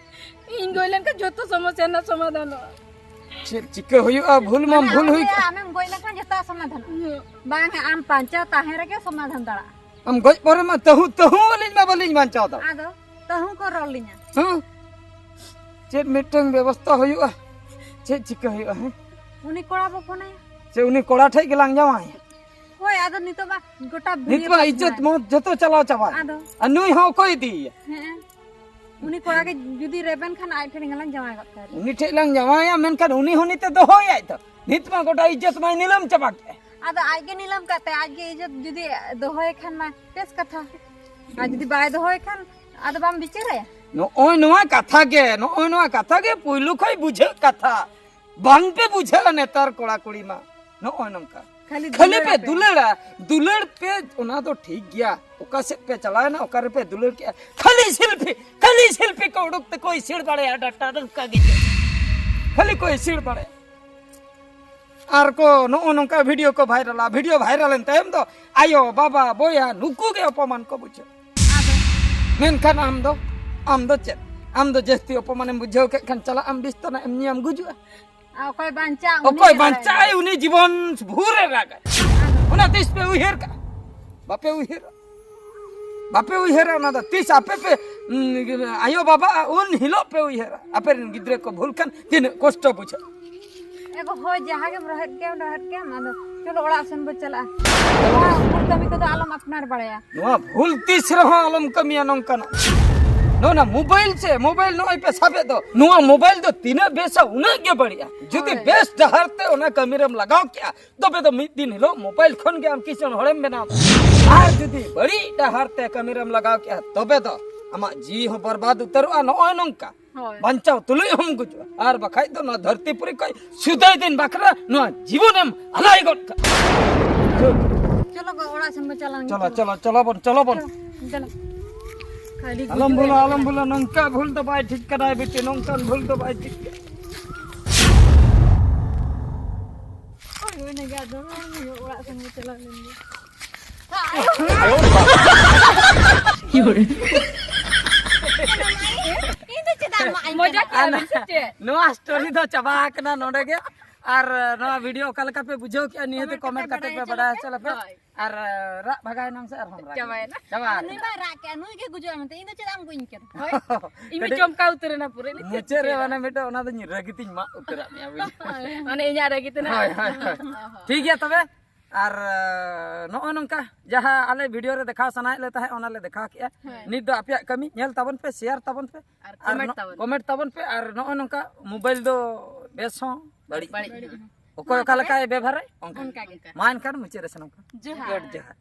ᱤᱧ ᱜᱚᱡ ᱞᱮᱱᱠᱷᱟᱱ ᱡᱷᱚᱛᱚ ᱥᱚᱢᱚᱥᱭᱟ ᱨᱮᱱᱟᱜ ᱥᱚᱢᱟᱫᱷᱟᱱᱚᱜᱼᱟ᱾ ᱪᱮᱫ ᱪᱤᱠᱟᱹ ᱦᱩᱭᱩᱜᱼᱟ? ᱵᱷᱩᱞ ᱢᱟᱢ ᱢᱟᱱᱮ ᱵᱷᱩᱞ ᱟᱢ ᱦᱩᱭ ᱞᱟᱹᱭᱟ ᱠᱟᱜᱼᱟ᱾ ᱟᱢᱮᱢ ᱜᱚᱡ ᱞᱮᱱᱠᱷᱟᱱ ᱡᱷᱚᱛᱚᱣᱟᱜ ᱥᱚᱢᱟᱫᱷᱟᱱᱚᱜᱼᱟ᱾ ᱦᱩᱸ᱾ ᱵᱟᱝᱟ, ᱟᱢ ᱵᱟᱧᱪᱟᱣ ᱛᱟᱦᱮᱸ ᱨᱮᱜᱮ ᱥᱚᱢᱟᱫᱷᱟᱱ ᱫᱟᱲᱮᱭᱟᱜᱼᱟ᱾ ᱟᱢ ᱜᱚᱡ ᱯᱚᱨᱮ ᱢᱟ ᱛᱟᱹᱦᱩ, ᱛᱟᱹᱦᱩ ᱟᱹᱞᱤᱧ ᱢᱟ ᱵᱟᱹᱞᱤᱧ ᱵᱟᱧᱪᱟᱣ ᱫᱟᱲᱮᱭᱟᱜᱼᱟ᱾ ᱟᱫᱚ ᱛᱟᱹᱦᱩ ᱠᱚ ᱨᱚᱲ ᱞᱤᱧᱟ᱾ ᱦᱮᱸ? ᱪᱮᱫ ᱢᱤᱫᱴᱟᱝ ᱵᱮᱵᱚᱥᱛᱷᱟ ᱦᱩᱭᱩᱜᱼᱟ? ᱪᱮᱫ ᱪᱤᱠᱟᱹ ᱦᱩᱭᱩᱜᱼᱟ? ᱦᱮᱸ? ᱩᱱᱤ ᱠᱚᱲᱟ ᱵᱚ ᱯᱷᱳᱱᱟᱭᱟ᱾ ᱪᱮ ᱩᱱᱤ ᱠᱚᱲᱟ ᱴᱷᱮᱡ ᱜᱮᱞᱟᱝ ᱡᱟᱶᱟᱭᱟ? ᱦᱳᱭ, ᱟᱫᱚ ᱱᱤᱛᱚᱜ ᱢᱟ ᱜᱚᱴᱟ ᱱᱤᱛ ᱵᱷᱤᱲ ᱢᱟ ᱯᱟᱥᱱᱟᱭ᱾ ᱤᱡᱽᱡᱚᱛ ᱢᱚᱦᱚᱛ ᱡᱚᱛᱚ ᱪᱟᱞᱟᱣ ᱪᱟᱵᱟᱭ᱾ ᱟᱫᱚ? ᱟᱨ ᱱᱩᱭ ᱦᱚᱸ ᱚᱠᱚᱭ ᱤᱫᱤᱭᱮᱭᱟ? ᱦᱮᱸ᱾ ᱩᱱᱤ ᱠᱚᱲᱟ ᱜᱮ ᱡᱩᱫᱤ ᱨᱮᱵᱮᱱ ᱠᱷᱟᱱ ᱟᱡ ᱴᱷᱮᱱ ᱜᱮᱞᱟᱝ ᱡᱟᱶᱟᱭ ᱜᱚᱫ ᱠᱟᱭᱟ᱾ ᱩᱱᱤ ᱴᱷᱮᱡ ᱞᱟᱝ ᱡᱟᱶᱟᱭᱟ, ᱢᱮᱱᱠᱷᱟᱱ ᱩᱱᱤ ᱦᱚᱸ ᱱᱤᱛᱮ ᱫᱚᱦᱚᱭᱟᱭ ᱛᱚ᱾ ᱱᱤᱛ ᱢᱟ ᱜᱚᱴᱟ ᱤᱡᱽᱡᱚᱛ ᱢᱟᱭ ᱱᱤᱞᱟᱹᱢ ᱪᱟᱵᱟ ᱠᱮᱫ᱾ ᱟᱫᱚ ᱟᱡ ᱜᱮ ᱱᱤᱞᱟᱹᱢ ᱠᱟᱛᱮ, ᱟᱡ ᱜᱮ ᱤᱡᱽᱡᱚᱛ ᱡᱩᱫᱤ ᱫᱚᱦᱚᱭ ᱠᱷᱟᱱ ᱢᱟ ᱵᱮᱥ ᱠᱟᱛᱷᱟ᱾ ᱟᱨ ᱡᱩᱫᱤ ᱵᱟᱭ ᱫᱚᱦᱚᱭ ᱠᱷᱟᱱ ᱟᱫᱚ ᱵᱟᱢ ᱵᱤᱪᱟᱹᱨᱟᱭᱟ? ᱱᱚᱜᱼᱚᱭ ᱱᱚᱣᱟ ᱠᱟᱛᱷᱟ ᱜᱮ, ᱱᱚᱜᱼᱚᱭ ᱱᱚᱣᱟ ᱠᱟᱛᱷᱟ ᱜᱮ ᱯᱩᱭᱞᱩ ᱠᱷᱚᱱ ᱵᱩᱡᱷᱟᱹᱜ ᱠᱟᱛᱷᱟ᱾ ᱵᱟᱝ ᱯᱮ ᱵᱩᱡᱷᱟᱹᱜᱼᱟ ᱱᱮᱛᱟᱨ ᱠᱚᱲᱟ ᱠᱩᱲᱤ ᱢᱟ᱾ ᱱᱚᱜᱼᱚᱭ ᱱᱚᱝᱠᱟ᱾ ᱠᱷᱟᱹᱞᱤ ᱠᱷᱟᱹᱞᱤ ᱯᱮ ᱫᱩᱞᱟᱹᱲ ᱟᱯᱮ᱾ ᱫᱩᱞᱟᱹᱲᱟ, ᱫᱩᱞᱟᱹᱲ ᱯᱮ, ᱚᱱᱟ ᱫᱚ ᱴᱷᱤᱠ ᱜᱮᱭᱟ᱾ ᱚᱠᱟ ᱥᱮᱫ ᱯᱮ ᱪᱟᱞᱟᱣᱮᱱᱟ, ᱚᱠᱟ ᱨᱮᱯᱮ ᱫᱩᱞᱟᱹᱲ ᱠᱮᱜᱼᱟ? ᱠᱷᱟᱹᱞᱤ ᱥᱮᱞᱯᱷᱤ, ᱠᱷᱟᱹᱞᱤ ᱥᱮᱞᱯᱷᱤ ᱠᱚ ᱩᱰᱩᱠ ᱛᱮᱠᱚ ᱤᱥᱤᱲ ᱵᱟᱲᱟᱭᱟ, ᱰᱟᱴᱟ ᱱᱚᱝᱠᱟ ᱜᱮ᱾ ᱠᱷᱟᱹᱞᱤ ᱠᱚ ᱤᱥᱤᱲ ᱵᱟᱲᱟᱭᱟ᱾ ᱟᱨ ᱠᱚ ᱱᱚᱜᱼᱚ ᱱᱚᱝᱠᱟ ᱵᱷᱤᱰᱤᱭᱳ ᱠᱚ ᱵᱷᱟᱭᱨᱟᱞᱟ᱾ ᱵᱷᱤᱰᱤᱭᱳ ᱵᱷᱟᱭᱨᱟᱞ ᱮᱱ ᱛᱟᱭᱚᱢ ᱫᱚ ᱟᱭᱳ, ᱵᱟᱵᱟ, ᱵᱚᱭᱦᱟ ᱱᱩᱠᱩ ᱜᱮ ᱚᱯᱚᱢᱟᱱ ᱠᱚ ᱵᱩᱡᱷᱟᱹᱣᱟ᱾ ᱢᱮᱱᱠᱷᱟᱱ ᱟᱢ ᱫᱚ, ᱟᱢ ᱫᱚ ᱪᱮᱫ? ᱟᱢ ᱫᱚ ᱡᱟᱹᱥᱛᱤ ᱚᱯᱚᱢᱟᱱᱮᱢ ᱵᱩᱡᱷᱟᱹᱣ ᱠᱮᱫ ᱠᱷᱟᱱ ᱪᱟᱞᱟᱜ ᱟᱢ ᱵᱤᱥᱛᱚᱱᱟ ᱮᱢ ᱧᱩᱭᱟᱢ ᱜᱩᱡᱩᱜᱼᱟ᱾ ᱟᱨ ᱚᱠᱚᱭ ᱵᱟᱧᱪᱟᱜ, ᱩᱱᱤ ᱚᱠᱚᱭ ᱜᱮ ᱵᱟᱲᱟᱭᱟ᱾ ᱵᱟᱧᱪᱟᱜᱼᱟᱭ ᱩᱱᱤ ᱡᱤᱵᱚᱱ ᱵᱷᱳᱨᱮ ᱨᱟᱜᱟᱭ᱾ ᱚᱱᱟ ᱛᱤᱥ ᱯᱮ ᱩᱭᱦᱟᱹᱨ ᱠᱟᱜᱼᱟ? ᱵᱟᱯᱮ ᱩᱭᱦᱟᱹᱨᱟ᱾ ᱵᱟᱯᱮ ᱩᱭᱦᱟᱹᱨᱟ ᱚᱱᱟ ᱫᱚ᱾ ᱛᱤᱥ ᱟᱯᱮ ᱯᱮ, ᱩᱸ, ᱟᱭᱳ ᱵᱟᱵᱟᱜᱼᱟ, ᱩᱱ ᱦᱤᱞᱳᱜ ᱯᱮ ᱩᱭᱦᱟᱹᱨᱟ᱾ ᱟᱯᱮ ᱨᱮᱱ ᱜᱤᱫᱽᱨᱟᱹ ᱠᱚ ᱵᱷᱩᱞ ᱠᱷᱟᱱ ᱛᱤᱱᱟᱹᱜ ᱠᱚᱥᱴᱚ ᱵᱩᱡᱷᱟᱹᱜᱼᱟ᱾ ᱮ ᱜᱚ, ᱦᱳᱭ, ᱡᱟᱦᱟᱸ ᱜᱮᱢ ᱨᱚᱦᱮᱫ ᱠᱮᱭᱟ, ᱨᱚᱦᱮᱫ ᱠᱮᱭᱟᱢ, ᱟᱫᱚ ᱪᱚᱞᱚ ᱚᱲᱟᱜ ᱥᱮᱱ ᱵᱚ ᱪᱟᱞᱟᱜᱼᱟ᱾ ᱱᱚᱣᱟ ᱩᱢᱩᱞ ᱠᱟᱹᱢᱤ ᱠᱚᱫᱚ ᱟᱞᱚᱢ ᱟᱯᱱᱟᱨ ᱵᱟᱲᱟᱭᱟ᱾ ᱱᱚᱣᱟ ᱵᱷᱩᱞ ᱛᱤᱥ ᱨᱮᱦᱚᱸ ᱟᱞᱚᱢ ᱠᱟᱹᱢᱤᱭᱟ ᱱᱚᱝᱠᱟᱱᱟᱜ᱾ ᱱᱚᱜᱼᱚ ᱱᱟ ᱢᱳᱵᱟᱭᱤᱞ ᱥᱮ, ᱢᱳᱵᱟᱭᱤᱞ ᱱᱚᱜᱼᱚᱭ ᱯᱮ ᱥᱟᱵᱮᱫ ᱫᱚ, ᱱᱚᱣᱟ ᱢᱳᱵᱟᱭᱤᱞ ᱫᱚ ᱛᱤᱱᱟᱹᱜ ᱵᱮᱥᱟ ᱩᱱᱟᱹᱜ ᱜᱮ ᱵᱟᱹᱲᱤᱡᱼᱟ᱾ ᱡᱩᱫᱤ ᱦᱳᱭ᱾ ᱵᱮᱥ ᱰᱟᱦᱟᱨ ᱛᱮ ᱚᱱᱟ ᱠᱟᱹᱢᱤ ᱨᱮᱢ ᱞᱟᱜᱟᱣ ᱠᱮᱜᱼᱟ, ᱛᱚᱵᱮ ᱫᱚ ᱢᱤᱫ ᱫᱤᱱ ᱦᱤᱞᱳᱜ ᱢᱳᱵᱟᱭᱤᱞ ᱠᱷᱚᱱ ᱜᱮ ᱟᱢ ᱠᱤᱥᱟᱹᱬ ᱦᱚᱲᱮᱢ ᱵᱮᱱᱟᱣ ᱫᱟᱲᱮᱭᱟᱜᱼᱟ᱾ ᱟᱨ ᱡᱩᱫᱤ ᱵᱟᱹᱲᱤᱡ ᱰᱟᱦᱟᱨ ᱛᱮ ᱠᱟᱹᱢᱤ ᱨᱮᱢ ᱞᱟᱜᱟᱣ ᱠᱮᱜᱼᱟ, ᱛᱚᱵᱮ ᱫᱚ ᱟᱢᱟᱜ ᱡᱤᱣᱤ ᱦᱚᱸ ᱵᱚᱨᱵᱟᱫ ᱩᱛᱟᱹᱨᱚᱜᱼᱟ᱾ ᱱᱚᱜᱼᱚᱭ ᱱᱚᱝᱠᱟ᱾ ᱦᱳᱭ᱾ ᱵᱟᱧᱪᱟᱣ ᱛᱩᱞᱩᱡ ᱦᱚᱸᱢ ᱜᱩᱡᱩᱜᱼᱟ, ᱟᱨ ᱵᱟᱠᱷᱟᱡ ᱫᱚ ᱱᱚᱣᱟ ᱫᱷᱟᱹᱨᱛᱤ ᱯᱩᱨᱤ ᱠᱷᱚᱡ ᱥᱩᱫᱟᱹᱭ ᱫᱤᱱ ᱵᱟᱠᱷᱨᱟ ᱱᱚᱣᱟ ᱡᱤᱵᱚᱱᱮᱢ ᱟᱞᱟᱭ ᱜᱚᱫ ᱠᱟᱜᱼᱟ᱾ ᱪᱚᱞᱚ ᱜᱚ, ᱚᱲᱟᱜ ᱥᱮᱱ ᱵᱚ ᱪᱟᱞᱟᱣ ᱞᱮᱱ ᱜᱮ, ᱪᱚᱞᱚ, ᱪᱚᱞᱚ᱾ ᱪᱚᱞᱚ, ᱪᱚᱞᱚ ᱵᱚᱱ, ᱪᱚᱞᱚ ᱵᱚᱱ᱾ ᱪᱚᱞᱚ, ᱪᱚᱞᱚ᱾ ᱠᱷᱟᱹᱞᱤ ᱟᱞᱚᱢ ᱜᱩᱡᱩᱜ ᱵᱷᱩᱞᱟ, ᱨᱮ ᱟᱞᱚᱢ ᱵᱷᱩᱞᱟ, ᱱᱚᱝᱠᱟ ᱵᱷᱩᱞ ᱫᱚ ᱵᱟᱭ ᱴᱷᱤᱠ ᱠᱟᱱᱟ ᱵᱤᱴᱤ, ᱱᱚᱝᱠᱟᱱ ᱵᱷᱩᱞ ᱫᱚ ᱵᱟᱭ ᱴᱷᱤᱠ ᱠᱟᱱᱟ᱾ ᱦᱳᱭ, ᱦᱳᱭ, ᱚᱱᱟ ᱜᱮ ᱟᱫᱚ ᱚᱲᱟᱜ ᱥᱮᱱ ᱵᱚ ᱪᱟᱞᱟᱣ ᱞᱮᱱ ᱜᱮ᱾ ᱤᱧ ᱫᱚ ᱪᱮᱫᱟᱜ ᱮᱢ ᱢᱟᱜ ᱟᱹᱧ ᱢᱚᱡᱟ ᱠᱟᱱᱟ? ᱠᱮᱫᱟ ᱵᱤᱱ ᱥᱮ ᱪᱮᱫ? ᱱᱚᱣᱟ ᱥᱴᱳᱨᱤ ᱫᱚ ᱪᱟᱵᱟ ᱟᱠᱟᱱᱟ ᱱᱚᱰᱮ ᱜᱮ᱾ ᱟᱨ ᱱᱚᱣᱟ ᱵᱷᱤᱰᱤᱭᱳ ᱚᱠᱟ ᱞᱮᱠᱟ ᱯᱮ ᱵᱩᱡᱷᱟᱹᱣ ᱠᱮᱜᱼᱟ, ᱱᱤᱦᱟᱹᱛ ᱠᱚᱢᱮᱱᱴ ᱠᱟᱛᱮ ᱯᱮ ᱵᱟᱰᱟᱭ ᱦᱚᱪᱚ ᱞᱮᱯᱮ᱾ ᱦᱳᱭ᱾ ᱟᱨ ᱨᱟᱜ ᱵᱷᱟᱜᱟᱣ ᱮᱱᱟᱢ ᱥᱮ ᱟᱨᱦᱚᱸ ᱨᱟᱜ? ᱪᱟᱵᱟᱭᱮᱱᱟ᱾ ᱪᱟᱵᱟ ᱟᱨ ᱟᱠᱟᱱᱟ᱾ ᱱᱩᱭ ᱵᱟᱭ ᱨᱟᱜ ᱠᱮᱜᱼᱟ, ᱱᱩᱭ ᱜᱮ ᱜᱩᱡᱩᱜ ᱟᱭ ᱢᱮᱱᱛᱮ, ᱤᱧ ᱫᱚ ᱪᱮᱫᱟᱜ ᱮᱢ ᱜᱚᱡ ᱤᱧ ᱠᱟᱱᱟ? ᱦᱳᱭ᱾ ᱤᱧ ᱢᱟ ᱠᱟᱹᱴᱤᱡ ᱪᱚᱢᱠᱟᱣ ᱩᱛᱟᱹᱨ ᱮᱱᱟ ᱯᱩᱨᱟᱹ, ᱤᱧ ᱫᱚ ᱪᱮᱫ ᱢᱩᱪᱟᱹᱫ ᱨᱮ ᱪᱤᱠᱟᱹᱭᱮᱱᱟ? ᱢᱟᱱᱮ ᱢᱤᱫᱴᱟᱝ ᱚᱱᱟ ᱫᱚᱧ ᱨᱟᱹᱜᱤ ᱛᱤᱧ ᱢᱟᱜ ᱩᱛᱟᱹᱨᱟᱜ ᱢᱮᱭᱟ ᱵᱩᱡᱷᱟᱹᱣ᱾ ᱢᱟᱱᱮ ᱤᱧᱟᱹᱜ ᱨᱟᱹᱜᱤ ᱛᱮ ᱱᱟᱜ᱾ ᱦᱳᱭ, ᱦᱳᱭ, ᱦᱳᱭ᱾ ᱚ ᱦᱚᱸ᱾ ᱴᱷᱤᱠ ᱜᱮᱭᱟ ᱛᱚᱵᱮ᱾ ᱟᱨ, ᱱᱚᱜᱼᱚᱭ ᱱᱚᱝᱠᱟ ᱡᱟᱦᱟᱸ ᱟᱞᱮ ᱵᱷᱤᱰᱤᱭᱳ ᱨᱮ ᱫᱮᱠᱷᱟᱣ ᱥᱟᱱᱟᱭᱮᱫ ᱞᱮ ᱛᱟᱦᱮᱸᱫ, ᱚᱱᱟ ᱞᱮ ᱫᱮᱠᱷᱟᱣ ᱠᱮᱜᱼᱟ᱾ ᱦᱮᱸ᱾ ᱱᱤᱛ ᱫᱚ ᱟᱯᱮᱭᱟᱜ ᱠᱟᱹᱢᱤ ᱧᱮᱞ ᱛᱟᱵᱚᱱ ᱯᱮ, ᱥᱮᱭᱟᱨ ᱛᱟᱵᱚᱱ ᱯᱮ, ᱟᱨ ᱟᱨ ᱠᱚᱢᱮᱱᱴ ᱱᱚ-, ᱛᱟᱵᱚᱱ ᱯᱮ᱾ ᱠᱚᱢᱮᱱᱴ ᱛᱟᱵᱚᱱ ᱯᱮ᱾ ᱟᱨ ᱱᱚᱜᱼᱚᱭ ᱱᱚᱝᱠᱟ ᱢᱳᱵᱟᱭᱤᱞ ᱫᱚ ᱵᱮᱥ ᱦᱚᱸ ᱵᱟᱹᱲᱤᱡ ᱵᱟᱹᱲᱤᱡ ᱦᱚᱸ᱾ ᱦᱚᱸ᱾ ᱚᱠᱚᱭ ᱚᱠᱟ ᱞᱮᱠᱟᱭ ᱵᱮᱵᱷᱟᱨᱟ, ᱚᱱᱠᱟ ᱜᱮ᱾ ᱚᱱᱠᱟ ᱜᱮ᱾ ᱢᱟ ᱮᱱᱠᱷᱟᱱ ᱢᱩᱪᱟᱹᱫ ᱨᱮ ᱥᱟᱱᱟᱢ ᱠᱚ᱾ ᱡᱚᱦᱟᱨ᱾ ᱡᱚᱦᱟᱨ᱾